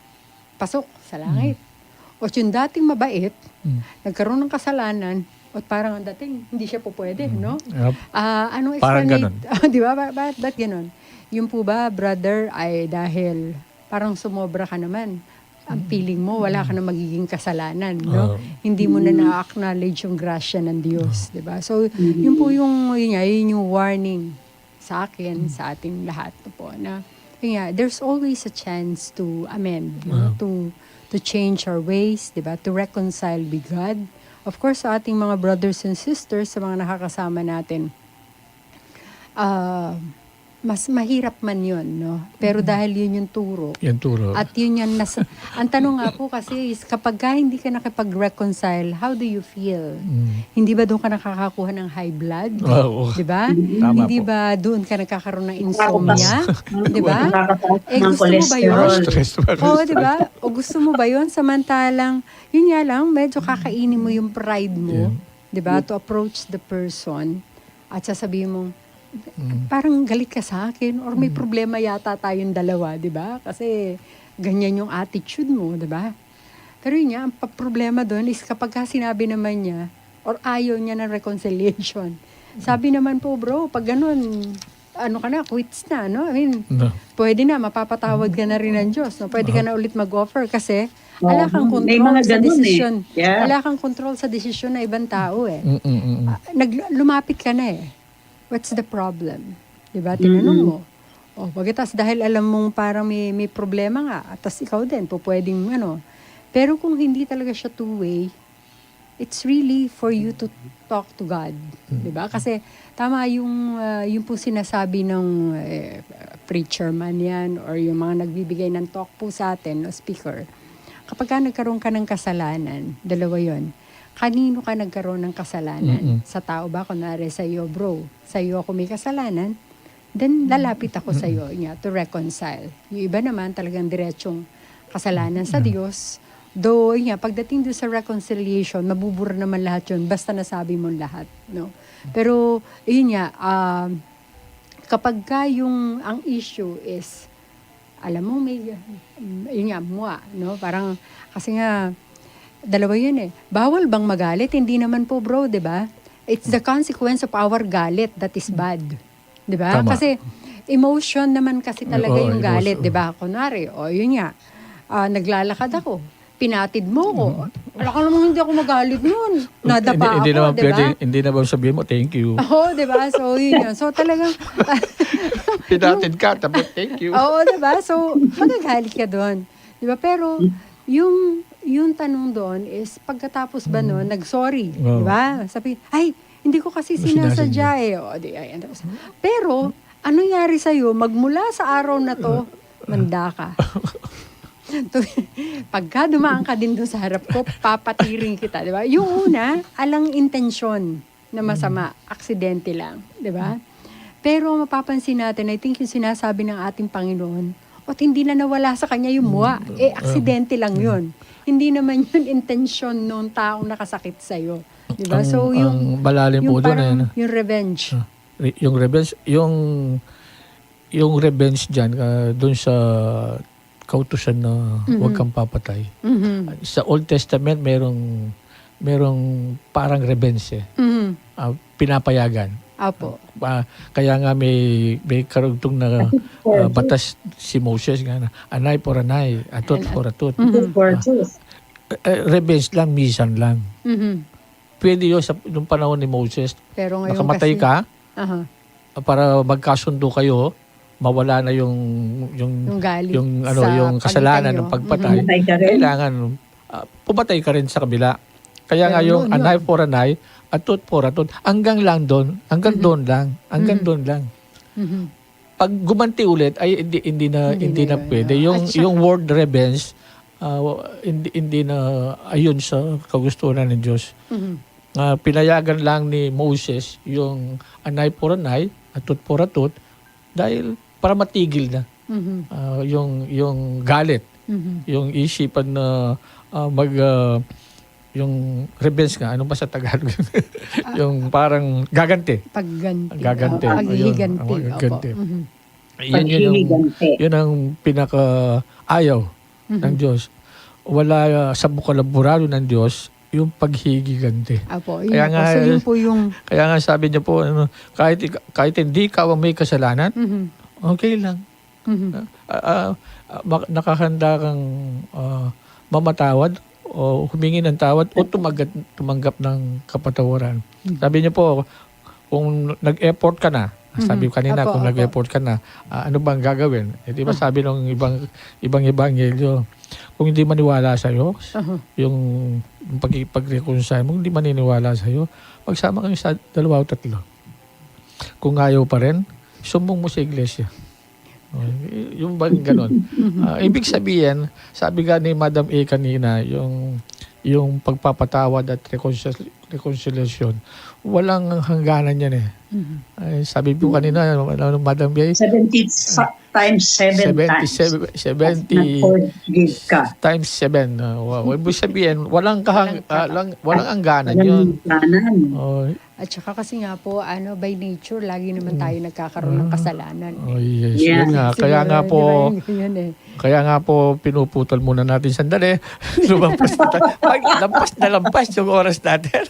pasok sa langit. Mm. O yung dating mabait, mm, nagkaroon ng kasalanan, o parang ang dating, hindi siya po pwede, mm, no?" Yep. Ah, anong, parang explanate, ganon. Di ba? Ba-, ba-, ba't ganon? Yun po ba, brother, ay dahil parang sumobra ka naman? Ang, mm, feeling mo, wala ka, mm, na magiging kasalanan, no? Oo. Hindi mo na, mm, na-acknowledge yung grasya ng Diyos, oo, di ba? So, mm, yun po yung, yun nga, yun yung warning sa akin, mm, sa ating lahat po, na, yun nga, there's always a chance to amend, no? Oo. To, to change our ways, di ba? To reconcile with God. Of course, sa ating mga brothers and sisters, sa mga nakakasama natin, ah, mas mahirap man yun, no? Pero, mm, dahil yun yung turo. Yung turo. At yun yung nasa-, ang tanong nga po kasi is, kapag ka hindi ka nakipag-reconcile, how do you feel? Mm. Hindi ba doon ka nakakakuha ng high blood? Ah, oo. Di ba? Tama po. Hindi ba doon ka nagkakaroon ng insomnia? Di ba? Nakakataas ng cholesterol. Eh, gusto mo ba yun? Stress pa. Oo, di ba? O gusto mo ba yun? Samantalang, yun nga lang, medyo kakainin mo yung pride mo. Yeah. Di ba? Yeah. To approach the person. At sasabihin mong, mm, "Parang galit ka sa akin or may, mm, problema yata tayong dalawa," di ba? Kasi ganyan yung attitude mo, di ba? Pero yun nga, ang pa-, problema dun is kapag ka sinabi naman niya, or ayaw niya ng reconciliation. Sabi naman po, bro, pag ganun, ano ka na, quits na, no? I mean, No. pwede na, mapapatawad ka na rin ng Diyos, no? Pwede ka na ulit mag-offer kasi Oo, ala kang may control mga sa ganun eh. desisyon. Yeah. Ala kang control sa desisyon ng ibang tao eh. Mm-mm. Ah, nag-, lumapit ka na eh. What's the problem? Di ba? Tinanong mo. O, pagkatapos dahil alam mong parang may, may problema nga, at tas ikaw din, po pwedeng ano. Pero kung hindi talaga siya two-way, it's really for you to talk to God. Di ba? Kasi tama yung, ah, yung pong sinasabi ng eh, preacher man yan or yung mga nagbibigay ng talk po sa atin, no, speaker. Kapag ka nagkaroon ka ng kasalanan, dalawa yon. Kanino ka nagkaroon ng kasalanan? Mm-mm. Sa tao ba? Kunwari sa'yo, bro, sa'yo ako may kasalanan, then lalapit ako sa'yo niya to reconcile. Yung iba naman talagang diretsong kasalanan sa Diyos. Though, yun nga, pagdating doon sa reconciliation, mabubura naman lahat yun, basta nasabi mo lahat, no? Pero, yun nga, um, kapag ka yung, ang issue is, alam mo, may, yun nga, mua, no? Parang, kasi nga, dalawa yun eh. Bawal bang magalit? Hindi naman po, bro, di ba? It's the consequence of our galit that is bad. Di ba? Tama. Kasi emotion naman kasi talaga Oo, yung galit, emotion. Di ba? Kunwari, o yun nga, ah, naglalakad ako, pinatid mo ko. Wala ka namang hindi ako magalit nun. Nadapa hindi, hindi ako, naman di ba? Pwede, hindi naman sabihin mo, "Thank you." Oo, di ba? So, yun yun. So, talagang, Pinatid ka, tapos, "Thank you." Oo, di ba? So, magagalit ka doon. Di ba? Pero, yung, yung tanong doon is, pagkatapos ba noon, nag-sorry? Oo. Di ba? Sabi, "Ay, hindi ko kasi Sinasadya. sinasadya eh." O, di, ay, tapos, pero, ano nangyari sa'yo? Magmula sa araw na to, manda ka. Pagka dumaan ka din doon sa harap ko, papatiring kita, di ba? Yung una, alang intensyon na masama, aksidente lang, di ba? Pero mapapansin natin, I think yung sinasabi ng ating Panginoon, at hindi na nawala sa kanya yung mua, eh, aksidente lang yun. Hindi naman yun intensyon nung taong nakasakit sa'yo. Di ba? Ang, So, yung, ang malalim yung po doon, parang, eh, no? Yung revenge. Ah, re- yung revenge, yung, yung revenge dyan, ah, doon sa kautusan na huwag kang papatay. Mhm. Sa Old Testament, merong, merong parang revenge eh. Mhm. Ah, pinapayagan. Apo. Ah, kaya nga may, may karugtong na ah, batas si Moses nga na, "An eye for an eye, a tooth for a tooth." Good for tooth. Eh, revenge lang, misan lang. Mhm. Pwede yun sa, nung panahon ni Moses. Pero ngayon Nakamatay kasi, ka, Aha. para magkasundo kayo, mawala na yung, yung, Yung galit yung, ano, sa yung kasalanan pagitan ng nyo. pagpatay. Patay ka rin. Kailangan, ah, pumatay ka rin sa kabila. Kaya nga Pero yung yun, an yun. Eye for an eye, a tooth for a tooth. Hanggang lang doon, hanggang doon lang, hanggang doon lang. Mhm. Pag gumanti ulit, ay hindi, hindi na, Hindi hindi na na yun. pwede. Yung, At saka yung word revenge, ah, hindi, hindi na ayon sa kagustuhan ng Diyos. Mhm. Ah, pinayagan lang ni Moses yung an eye for an eye, a tooth for a tooth, dahil para matigil na Mhm. ah, yung, yung galit, Mhm. yung isipan na ah, mag, ah, yung revenge nga, ano ba sa Tagalog? Yung parang gaganti. Pagganti. Gaganti. Ah, Ayun, paghihigante. ah, gaganti. Opo. Mhm. Yun, yun yung, Paghihigante. yun ang pinaka-ayaw ng Diyos. Wala ah, sa bukalaburado ng Diyos yung paghihigante. Apo, yun Kaya po. nga, So, yun po yung kaya nga sabi niya po, ano, kahit, ik- kahit hindi ikaw ang may kasalanan, Mhm. okay lang. Mhm. Ah, ah, ah, mak- nakahanda kang ah, mamatawad o humingi ng tawad o tumagat, tumanggap ng kapatawaran. Sabi niya po, kung nag-effort ka na, sabi ko kanina, Apo, kung apo. nag-effort ka na, ah, ano bang gagawin? Eh, di ba sabi ng ibang, ibang ebanghelyo, kung hindi maniwala sa'yo, Aha. yung pag-, pag-reconcile mo, hindi maniniwala sa'yo, magsama kayo sa dalawa o tatlo. Kung ayaw pa rin, sumbong mo sa iglesia. Oh, y- yung bang ganun? Ah, ibig sabihin, sabi nga ni Madam A kanina, yung, yung pagpapatawad at reconcil- reconciliation, walang hangganan yan eh. Mhm. Ay, sabi po kanina, ano, Madam Bey? Seventy sa-, times seven times. Seventy-seven, seventy Nag-forgive ka. Times seven. Ah, wa-, wa-, ibig sabihin, walang kahang-, Walang ah, kaka- lang-, walang hangganan Walang yun. hangganan. Oh. At saka kasi nga po, ano, by nature, lagi naman Mm. tayo nagkakaroon ng Ah. kasalanan, eh. Oh, yes. Yes. Yun nga. Kaya nga Siguro, po, di ba, yun, yun, eh. Kaya nga po, pinuputol muna natin sandali. Lumampas na tayo. Pag lampas na lampas yung oras natin.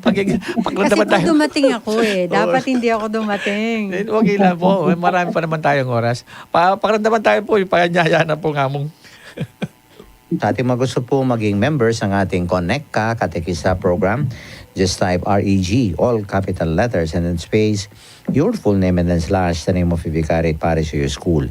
Pag, Kasi pakiramdaman po tayo. dumating ako eh. Oo. Dapat hindi ako dumating. Then, okay lang po. Marami pa naman tayong oras. Pa, pakiramdaman tayo po. Ipanyaya na po nga mong. Sa ating mga gusto po maging members ng ating Connect Ka Katekista Program, just type R E G, all capital letters and then space, your full name and then slash the name of your vicariate parish or your school.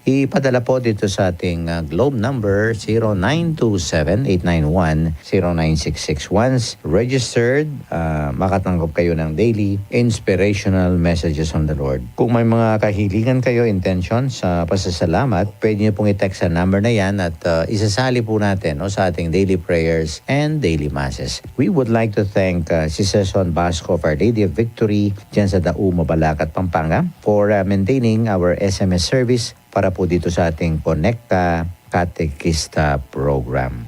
Ipadala po dito sa ating, ah, Globe number, zero nine two seven eight nine one zero nine six six. Once registered, ah, makatanggap kayo ng daily inspirational messages from the Lord. Kung may mga kahilingan kayo, intentions, sa pasasalamat, pwede niyo pong i-text sa number na yan at, ah, isasali po natin, no, sa ating daily prayers and daily masses. We would like to thank, ah, Sister Son Basco of Our Lady of Victory dyan sa Dauma, Balacat, Pampanga, for, ah, maintaining our S M S service para po dito sa ating Connect Ka Katekista Program.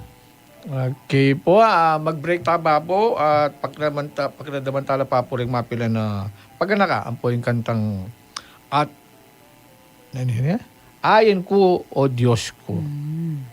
Okay po, ah, mag-break pa ba po at pakramanta-, pakiramdaman tala pa po rin mapilan na paganaka, ampo yung kantang at, ano yun, eh? Ayan ku, O Diyos ku. Mm.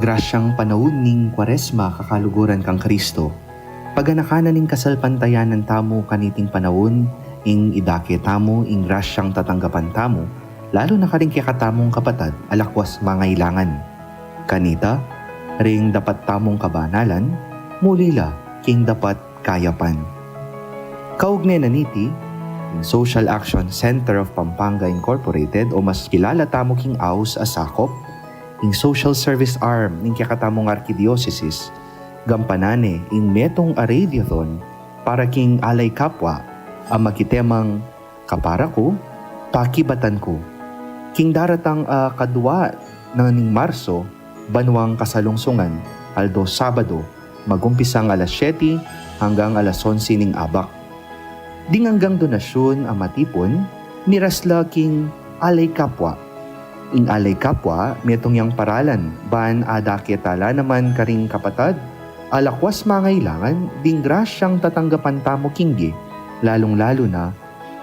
Grasyang panaun ning Kuaresma, kakaluguran kang Kristo. Paganakan na ning kasalpantayanan tamu kaniting panaun, ing idake tamu ing grasyang tatanggapan tamu, lalu na karing kekatamung kapatad a lakwas mangailangan. Kanita, ring dapat tamung kabanalan, muli la king dapat kayapan. Kaugne na niti, ing Social Action Center of Pampanga Incorporated, o mas kilala tamu king aus a SACOP, ing social service arm ning kekatamung arkidiosesis, gampanan ne ing metung a radiothon para king Alay Kapwa a makitemang Kapara Ku, Pakibatan Ku. King daratang a kadua na ning Marso, banuang kasalungsungan, aldo Sabado, magumpisang alas siyete hanggang alas onse ning abak. Ding anggang donasyun a matipun, miras la king Alay Kapwa. Ing Alay Kapwa, metung yang paralan ban adake tala naman karing kapatad a lakwas mangailangan ding grasyang tatanggapan tamu kingge, lalung-lalu na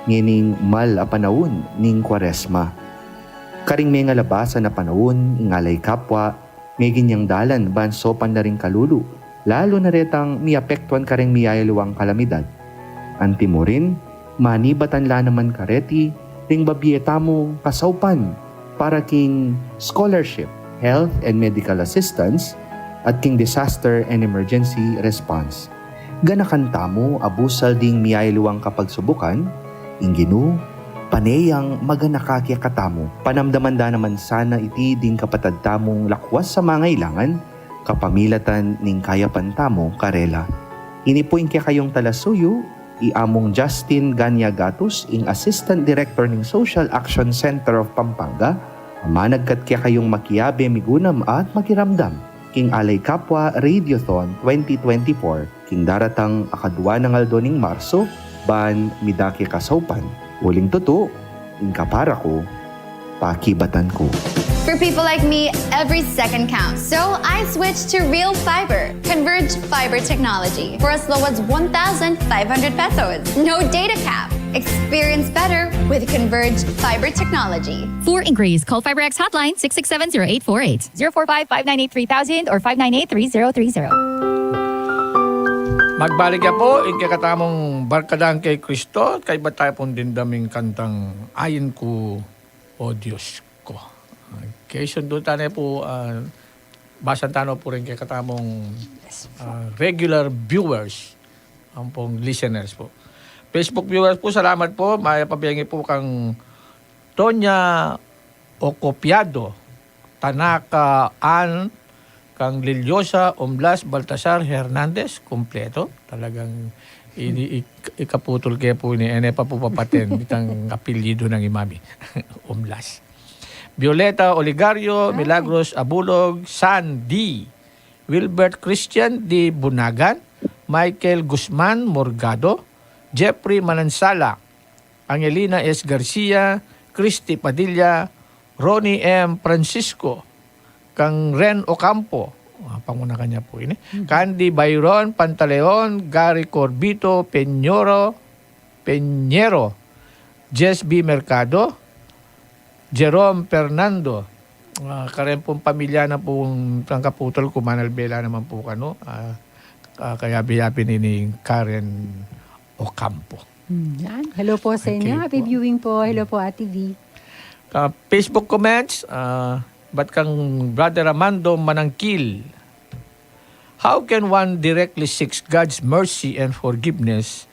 ngening mal a panaun ning Kuaresma. Karing mengalabasan a panaun, ing Alay Kapwa, meging yang dalan ban saupan na ring kalulu, lalu na retang miapektuan karing miyayaluang kalamidad. Antimurin, manibatan la naman kareti ring babie tamung kasaupan para king scholarship, health and medical assistance, at king disaster and emergency response. Ganakan tamu a busal ding miyayaluang kapagsubukan, ing Ginu pane yang maganaka kekatamu. Panamdaman da naman sana iti ding kapatad tamung lakwas a mangailangan, kapamilatan ning kayapan tamu karela. Ini pu ing kekayung talasuyu, i Among Justin Gania Gatus, ing Assistant Director ning Social Action Center of Pampanga, a managkat kekayung makiabe, migunam at makiramdam king Alay Kapwa Radiothon twenty twenty-four, king daratang a kadua nang aldo ning Marso, ban midake kasaupan. Uling tutu, ing Kapara Ku, Pakibatan Ku. For people like me, every second counts. So I switched to Real Fiber, Converge Fiber Technology, for as low as one thousand five hundred pesos. No data cap. Experience better with Converge Fiber Technology. For inquiries, call FiberX hotline six six seven zero eight four eight, zero four five, five nine eight, three thousand or five nine eight, three zero three zero. Magbalik ya pu ing kekatamung Barkadang kay Kristo, kaybat taya pung dimdam ing kantang Ain Ku, O Dios Ku. Okay, sundu tane pu, ah, basan tane pu ring kekatamung, ah, regular viewers, ampong listeners pu. Facebook viewers pu, salamat pu, mayap a bengi pu kang Tonya Ocopiado, Tanaka Ann, kang Liliosa Omblas Baltasar Hernandez, kumpleto. Talagang ini, ik-, ikaputul ke pu ini, e ne pa pu papaten, itang apelyidu nang imami. Omblas. Violeta Oligario, Milagros Abulog, Sandy, Wilbert Christian de Bunagan, Michael Guzman Morgado, Jeffrey Manansala, Angelina S. Garcia, Christy Padilla, Ronnie M. Francisco, kang Ren Ocampo, ah, panguna kanya pu ini, Candy Byron Pantaleon, Gary Corbito Peñoro, Peñero, Jess B. Mercado, Jerome Fernando, ah, karen pung pamilya na pung tangkaputul ku, manalbe la naman pu kanu, ah, ah, kayabe-yabe ni, ni Karen Ocampo. Hmm, yan. Hello po sa inyo. Okay. Happy viewing po. Hello po, Ate V. Ah, Facebook comments, ah, bat kang Brother Armando Manangkil. How can one directly seek God's mercy and forgiveness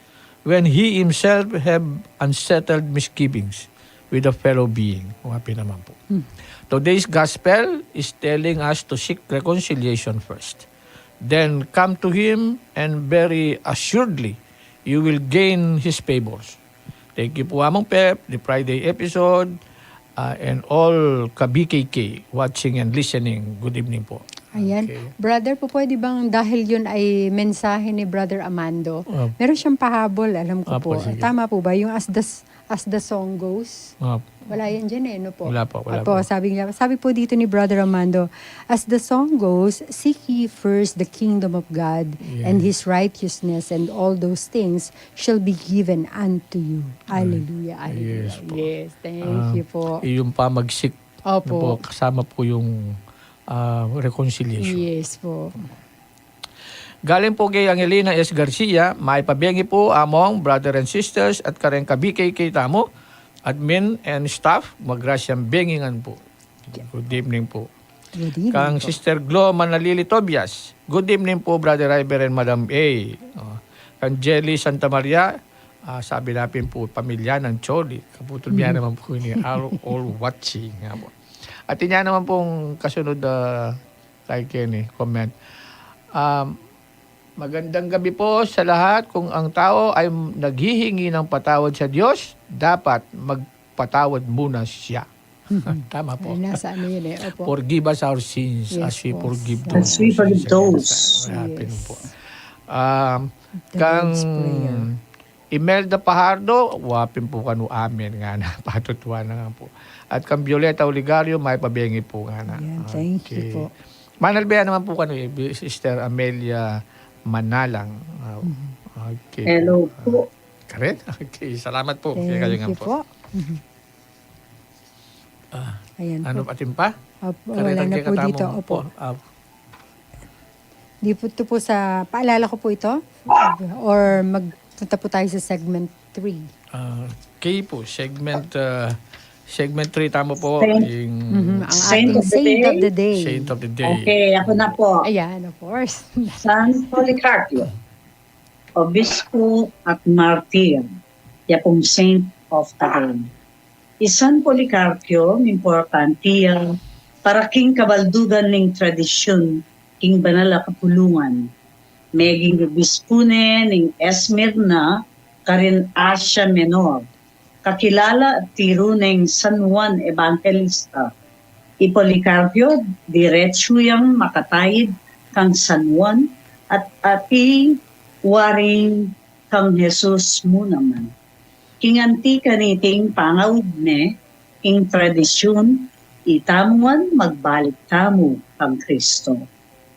when he himself have unsettled misgivings with a fellow being? Wapi naman po. Hmm. Today's gospel is telling us to seek reconciliation first. Then come to Him, and very assuredly, you will gain His favors. Thank you po, Among Pep, the Friday episode, uh, and all ka-B K K watching and listening. Good evening po. Ayan. Okay. Brother po, pwede bang dahil yun ay mensahe ni Brother Amando, Opo. Meron siyang pahabol, alam ko Opo, po. Sige. Tama po ba yung as the, s-, as the song goes? Opo. Wala yan dyan eh, no po? Wala po, wala Opo, po. Sabi niya, sabi po dito ni Brother Amando, "As the song goes, seek ye first the kingdom of God and Yes. His righteousness, and all those things shall be given unto you." Hallelujah, hallelujah. Yes po. Yes, thank Ah, you po. Yung pamagsik Opo. po, kasama po yung ah, reconciliation. Yes po. Galing po kay Angelina S. Garcia, "Mayap a bengi po, among, brother and sisters, at kareng ka-B K K tamu, admin and staff, magrasyang bengi ngan po." Good evening po. Good evening Kang po. Sister Glo Manalili Tobias, "Good evening po, Brother Iver and Madam A." Oh. Kang Jelly Santa Maria, ah, sabi na pin po, pamilya ng Choli. Kaputol niya naman po ini, "Are all watching." Nga po. At inya naman pong kasunod, ah, kay Kenny, comment. Um, "Magandang gabi po sa lahat. Kung ang tao ay naghihingi ng patawad sa Diyos, dapat magpatawad muna siya." Tama po. Ay, nasa ano yun eh. Opo. "Forgive us our sins Yes as we po. forgive As those we who forgive sins against those. us." Happy Yes. po. Um, The kang Lord's Prayer. Imelda Pajardo, wa pin po kanu amen ngana, patutuan na nga po. At kang Violeta Oligario, "Mayap a bengi po," ngana. Ayan, thank you Okay. po. Manalbe naman po kanu, eh, Sister Amelia Manalang. Ah, Mhm. okay Hello po. po. Karen? Okay, salamat po. Thank Kaya nga you po. po. Mhm. Ah, Ayan ano po. atin pa? Opo, Karen, wala ang na po kekatamu dito. Opo. po. Ah, Di po, ito po sa, paalala ko po ito. Or magpunta po tayo sa segment three. Ah, okay po, segment, ah, segment three, tama po, Saint, yung Mhm, ang Saint ating of the Saint of Day. the Day. Saint of the Day. Okay, ako na po. Ayan, of course. San Policarpio, obispo at martir, ya pong Saint of the Day. I San Policarpio, importante ya para king kabaldugan ning tradisyun king banal a kapulungan. Meging obispo ne ning Esmirna, karin Asia Menor. Kakilala at tiru neng San Juan Evangelista. I Policarpio, diretsu yang makatayid kang San Juan at api waring kang Jesus mu naman. King anti kaniting pangaud ne, king tradisyun, itamu ngan magbalik tamu kang Kristo.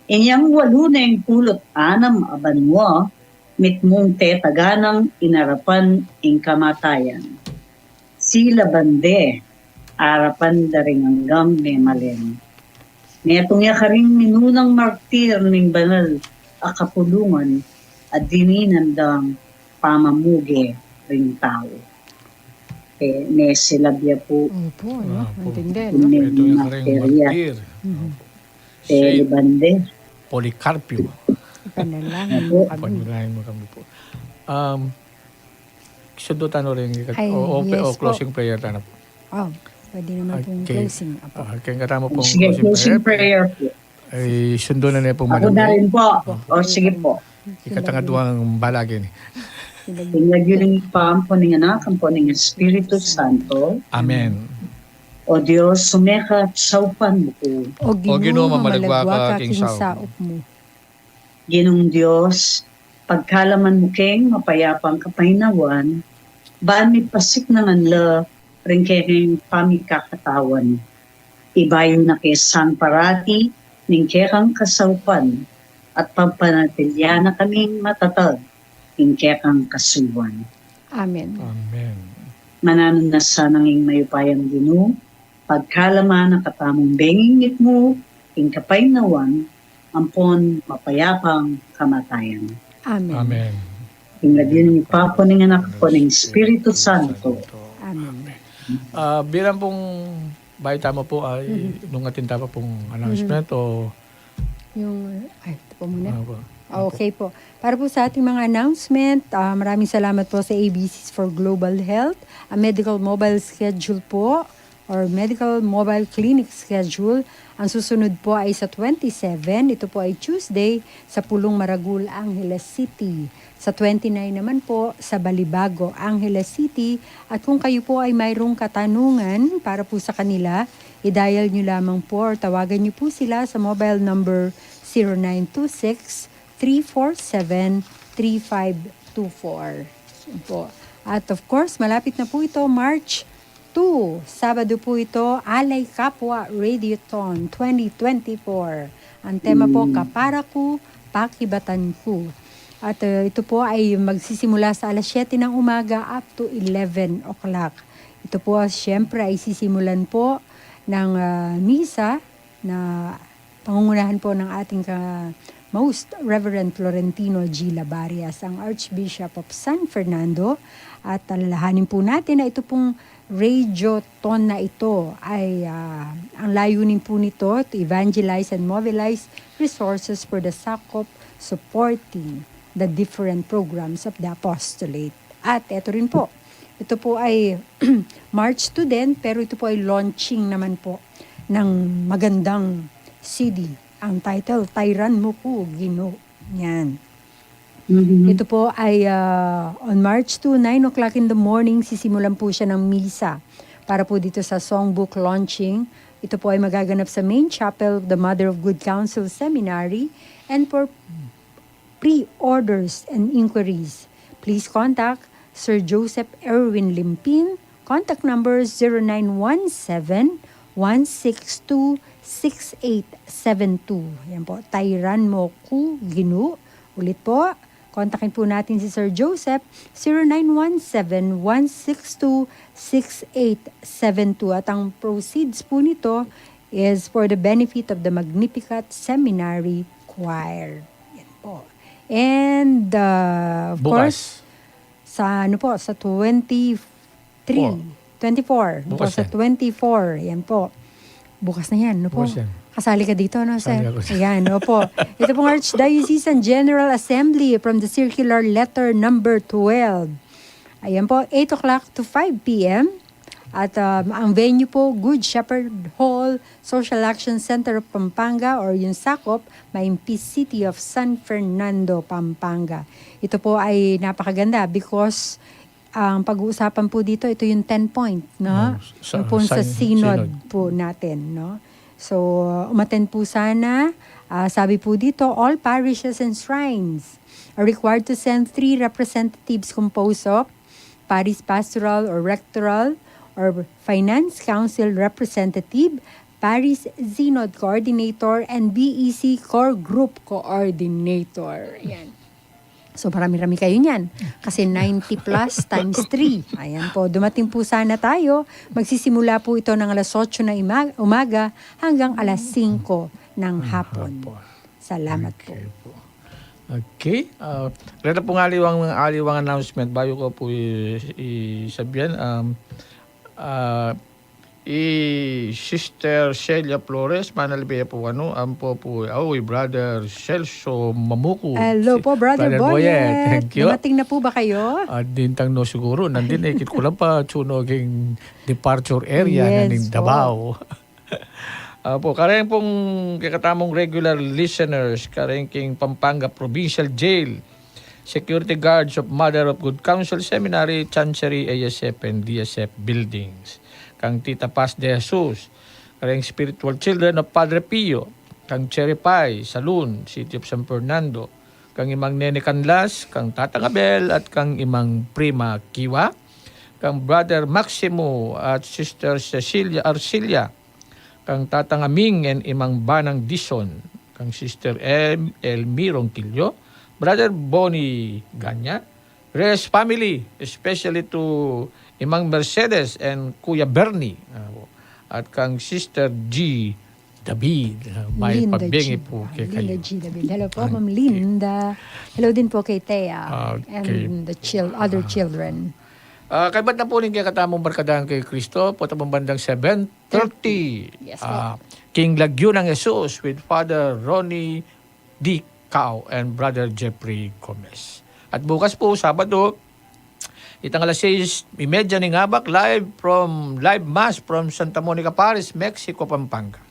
Inyang walu neng pulu't anam a banua, mitmung tetaganang inarapan ing kamatayan. Sila bande, arapan da ring anggang memalen. Metung ya karing minunang martir ning banal a kapulungan a dininan dang pamamuge ring tau. E, mesilab ya pu. Opo, no? Opo. Intindi, no? Ning Ito yung karing martir ya. Martir. Mhm. Opo. E, Saint bande. Policarpio. Ipanalangin Opo. mo kami. Ipanalangin mo kami po. Um, Sundo tano rin, Ay, o, o, yes o po. closing prayer tano po. Oh, pwede naman pong Okay. closing. Apo. Ah, kaya katamu pong Sige, closing closing prayer. prayer po. Ay, sundo na niya pong Ako na manalo. rin po. Opo. O, sige po. Ikatangaduang balagin. King lagyu ning Ibpa, ampo ning Anak, ampo ning Espiritu Santo. Amen. O Dios, sumeka at saupan mu ku. O Ginu, mamalagwa ka king saup mu. Ginung Dios, pagkalaman mu keng mapayapang kapaynawan, ban mipasiknangan la ring kekeng pamikakatawan. Ibayu na ke sang parati ning kekang kasaupan, at pagpanatilian na kaming matatag ing kekang kasuyuan. Amen. Amen. Mananu na sanang ing mayupayang Ginu, pagkalaman na katamung benging mitmu, ing kapaynawan, ampon mapayapang kamatayan. Amen. Amen. King lagyu ning Ibpa, ampo ning Anak, ampo ning Espiritu Santo. Amen. Ah, bilang pong bayi tamu po, ay, Mhm. nung atin tamu pong announcement Mhm. o Yung, ay, ito po muna. Ano po? Ah, Ano po? okay po. Para po sa ating mga announcement, ah, maraming salamat po sa A B Cs for Global Health, a medical mobile schedule po, or medical mobile clinic schedule. Ang susunod po ay sa twenty-seven, ito po ay Tuesday, sa Pulong Maragul, Angeles City. Sa twenty-nine naman po, sa Balibago, Angeles City. At kung kayo po ay mayroong katanungan para po sa kanila, i-dial nyo lamang po or tawagan nyo po sila sa mobile number zero nine two six, three four seven, three five two four. Yun po. At of course, malapit na po ito, March two, Sabado po ito, Alay Kapwa Radiothon twenty twenty-four. Ang tema po, Mm. Kapara Ku, Pakibatan Ku. At, uh, ito po ay magsisimula sa alas siyete ng umaga up to eleven o'clock. Ito po, siyempre, ay sisimulan po ng, uh, misa na Pangungunahan po ng ating ka-, Most Reverend Florentino G. Labarias, ang Archbishop of San Fernando. At alalahanin po natin na ito pong radiothon na ito ay, ah, ang layunin po nito to evangelize and mobilize resources for the SACOP supporting the different programs of the apostolate. At eto rin po, ito po ay March two din, pero ito po ay launching naman po ng magandang C D. Ang title, Tayran Mo Ku, Ginu. Yan. Mhm. Ito po ay, ah, on March two, nine o'clock in the morning, sisimulan po siya ng misa para po dito sa songbook launching. Ito po ay magaganap sa main chapel of the Mother of Good Counsel Seminary. And for pre-orders and inquiries, please contact Sir Joseph Erwin Limpin. Contact number zero nine one seven, one six two, six eight seven two. Yan po, Tayran Mo Ku, Ginu. Ulit po, kontakin po natin si Sir Joseph, zero nine one seven, one six two, six eight seven two. At ang proceeds po nito is for the benefit of the Magnificat Seminary Choir. Yan po. And, uh, of Bukas. course, sa ano po, sa twenty-three, Four. twenty-four. Bukas Bukas sa yan. twenty-four, yan po. Bukas na yan, ano po? Bukas yan. Kasali ka dito, no, sir? Kasali ako. Ayan, opo. Ito pong Archdiocesan General Assembly from the Circular Letter number twelve. Ayan po, eight o'clock to five p m. At, um, ang venue po, Good Shepherd Hall, Social Action Center of Pampanga or yung SACOP, Maimpi City of San Fernando, Pampanga. Ito po ay napakaganda because ang pag-uusapan po dito, ito yung ten point, no? Oh, sa, Yung po sa sa synod, synod. po natin, no? So, umattend po sana. Ah, sabi po dito, all parishes and shrines are required to send three representatives composed of parish pastoral or rectoral or finance council representative, parish synod coordinator, and B E C core group coordinator. Yan. So, marami-rami kayo niyan. Kasi ninety plus times three. Ayan po, dumating po sana tayo. Magsisimula po ito ng alas otso na ima-, umaga hanggang alas singko ng hapon. Hapon. Salamat po. Okay po. Okay. Ah, reta pong aliwang, aliwang announcement. Bayu ko po i-, i-, sabihan, um, ah, i Sister Celia Flores, manalbe ya po, ano, ampo po, oh, i Brother Celso Mamuku. Hello Si po, Brother Brother Boyet. Boyet. Thank you. Dumating na po ba kayo? Ah, dintang no siguro, nandin eh, kit ko lang pa, tsuno king departure area Yes na ning po. Davao. Apo, kareng pong kekatamung regular listeners, kareng king Pampanga Provincial Jail, security guards of Mother of Good Counsel Seminary, Chancery, A S F, and D S F buildings. Kang Tita Paz de Jesus, kareng spiritual children of Padre Pio, kang Cherry Pie Saloon, City of San Fernando, kang Imang Nene Canlas, kang Tatang Abel, at kang Imang Prima Kiwa, kang Brother Maximo at Sister Cecilia Arcilia, kang Tatang Aming and Imang Banang Dison, kang Sister M. Elmi Ronquillo, Brother Bonnie Ganya, Reyes family, especially to Imang Mercedes and Kuya Bernie, ah, at kang Sister G. David, ah, may Linda pagbengi G. po Ah, kay Linda kayo. G. David. Hello po, Ma'am Okay. Linda. Hello din po kay Thea Okay. and the chil-, other Ah. children. Ah, kaybat na po ning kekatamung Barkadanan kay Kristo, po tamang bandang seven thirty. Yes po. Ah, King Lagyu ng Jesus with Father Ronnie D. Cao and Brother Jeffrey Gomez. At bukas po, Sabado, itang alas sais y media ning abak, live from, live mass from Santa Monica Parish, Mexico, Pampanga.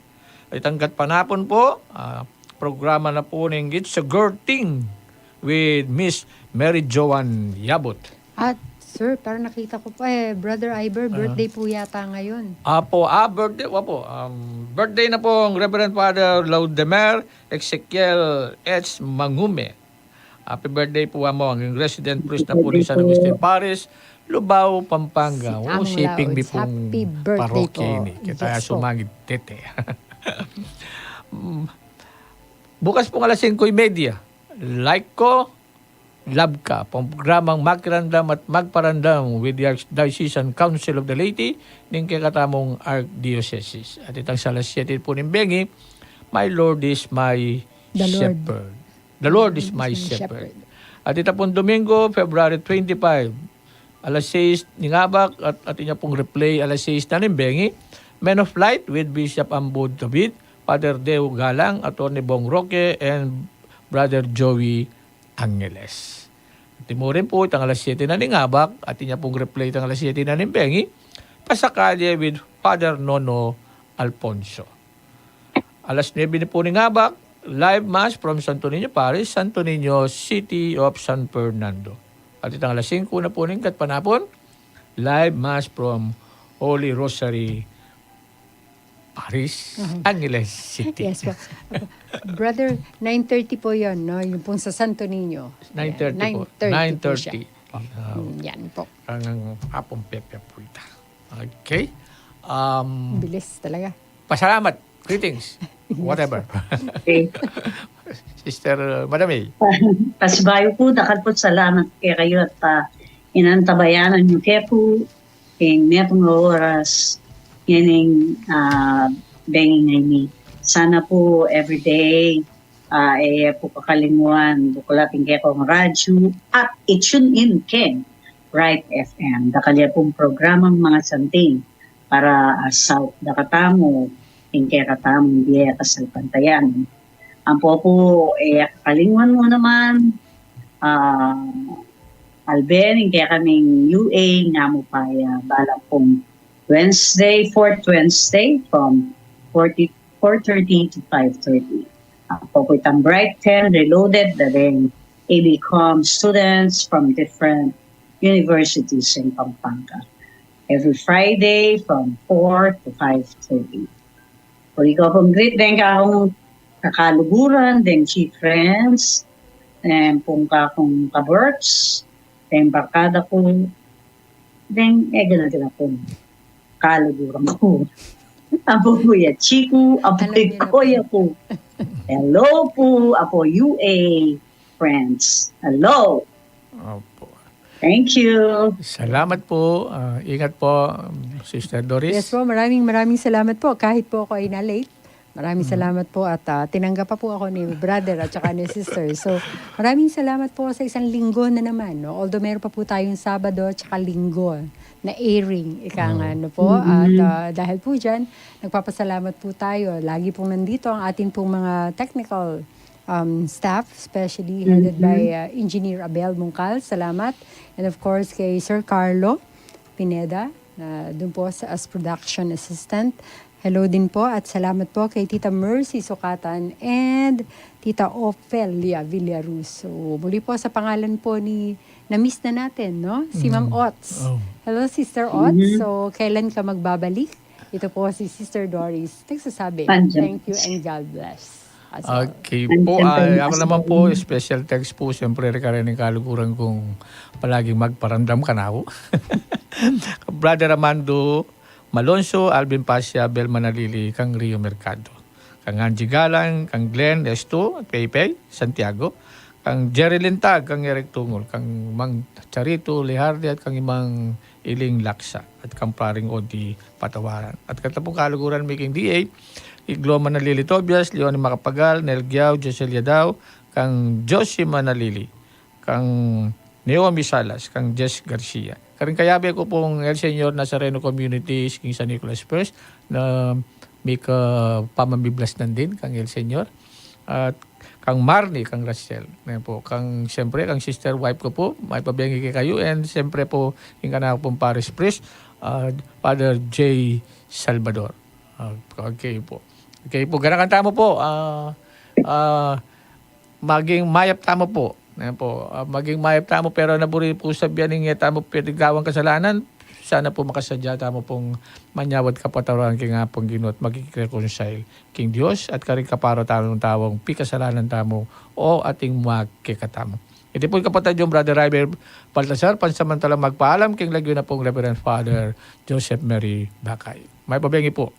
Itang gatpanapun po, ah, programa na po ning It's a Girl Thing with Miss Mary Joan Yabut. At, sir, parang nakita ko po, eh, Brother Iver, Ah. birthday po yata ngayon. Apo, ah, birthday, wapo. Um, birthday na po ang Reverend Father Laudemer Ezekiel H. Mangume. Happy birthday po, amo, ang resident priest na po ni San Agustin Parish, Lubao, Pampanga. Si O, Ang siping mi Lauds, pong happy birthday parokya po. ini. Kita Yes po. sumangit tete. Mm. Bukas pong alas singko y media, Like Ko, Love Ka, pong programang Makiramdam at Magparamdam with the Archdiocesan Council of the Leyte, ning kekatamung Archdiocese. At itang sa alas siyete po ning bengi, My Lord is my The Lord. Shepherd. The Lord is my shepherd. At ita pung Domingo, February twenty-five, alas sais ning abak, at atin ya pung replay alas sais na ning bengi, Men of Light with Bishop Ambod David, Father Deo Galang, Attorney Bong Roque, and Brother Joey Angeles. At mu rin po, itang alas siyete na ning abak, atin ya pung replay itang alas siyete na ning bengi, Pasakalye with Father Nono Alfonso. Alas nuebe na po ning abak, live mass from Santo Niño Parish, Santo Niño, City of San Fernando. At itang alas singko na po ning gatpanapun, live mass from Holy Rosary Parish, Mhm. Angeles City. Yes po. Brother, nine thirty po yun, no? Yung pong sa Santo Niño. Nine thirty po. Nine thirty po siya. Nine thirty. Ah, Mm, yan po. Ang apong pepe po ita. Okay. Um, Bilis talaga. Pasalamat. Greetings. Whatever. Okay. Sister, uh, Madam A. Pasibayu po, dakal po salamat kekayu at, ah, inantabayanan yu ke po ing metung a oras ngening, ah, bengi ngeni. Sana po everyday, ah, e yu po kakalingwan bukulat ing kekong radyu at i-tune in keng Bright F M. Dakal ya pung programang Mga Santing para, ah, saup da katamu ing kekatamung bie kasalpantayanan. Ampo po e yu kakalingwan mu naman, ah, alben ing kekaming U A, nga mu pa ya balang pung Wednesday, fourth Wednesday from forty, four thirty to five thirty. Ampo po itang Bright Ten Reloaded, da deng A B Com students from different universities in Pampanga. Every Friday from four to five thirty. Pwede ko pong greet deng kakung kakaluguran, deng chief friends, deng pung kakung kaberks, deng barkada ku, deng egala-gala kung kaluguran ku. Apo Kuya Chiku, apo Alam niyo na Kuya po. Ku. Hello po, apo U A friends. Hello. Opo. Thank you. Salamat po. Ah, ingat po, um, Sister Doris. Yes po, maraming, maraming salamat po. Kahit po ako ay na-late, maraming Mhm. salamat po at, ah, tinanggap pa po ako ni brother at saka ni sister. So, maraming salamat po sa isang linggo na naman, no? Although meron pa po tayong Sabado at saka Linggo na airing, ika nga, Mhm. no po? At, Mhm. ah, dahil po dyan, nagpapasalamat po tayo. Lagi pong nandito ang ating pong mga technical, um, staff, especially headed Mhm. by, uh, Engineer Abel Mungkal. Salamat. And of course, kay Sir Carlo Pineda, na dun po sa, as production assistant. Hello din po at salamat po kay Tita Mercy Sukatan and Tita Ofelia Villaruso. Muli po sa pangalan po ni, na-miss na natin, no? Si Ma'am Mm. Ots. Oh. Hello, Sister Ots. Mhm. So, kailan ka magbabalik? Ito po si Sister Doris. Nagsasabi, Andyan. Thank you and God bless us all. Okay po. Andyan po, Ay, ako Master. Naman po, special thanks po, siyempre, kay karening kaluguran kung palaging magparamdam kanaku. Brother Armando Malonzo, Alvin Pasia, Bel Manalili, kang Rio Mercado. Kang Angie Galang, kang Glenn Esto, Pepe, Santiago, kang Jerry Lintag, kang Eric Tungol, kang Mang Charito Lejarde, at kang Imang Iling Laksa, at kang Paring Odi Patawaran. At keta pung kaluguran mi king D A, i Glo Manalili Tobias, Leonie Macapagal, Nel Giao, Joselia Dao, kang Josie Manalili, kang Naomi Salas, kang Jess Garcia. Karing kayabe ku pung El Señor Nazareno Communities, king San Nicolas First, na mika pamamiblas nan din, kang El Señor. At kang Marnie, kang Rachel. Ngayon po, kang, siyempre, kang sister wife ku po, mayap a bengi kekayu, and siyempre po, ing kanaku pung parish priest, ah, Father J Salvador. Ah, okay po. Okay po, ganakan tamu po. Ah, ah, maging mayap tamu po. Ayan po. Ah, maging mayap tamu, pero na buri pung sabian ing e tamu pwedeng gawang kasalanan, sana po makasadya tamu pung manyawad kapatawaran king Apung Ginu at maging reconcile king Dios at karing kapara tamung taung pikasalanan tamu o ating mua kekatamu. Iti po ing kapatad yung Brother River Baltasar, pansamantalang magpaalam king lagyu na pung Reverend Father Joseph Mary Bacay. Mayap a bengi po.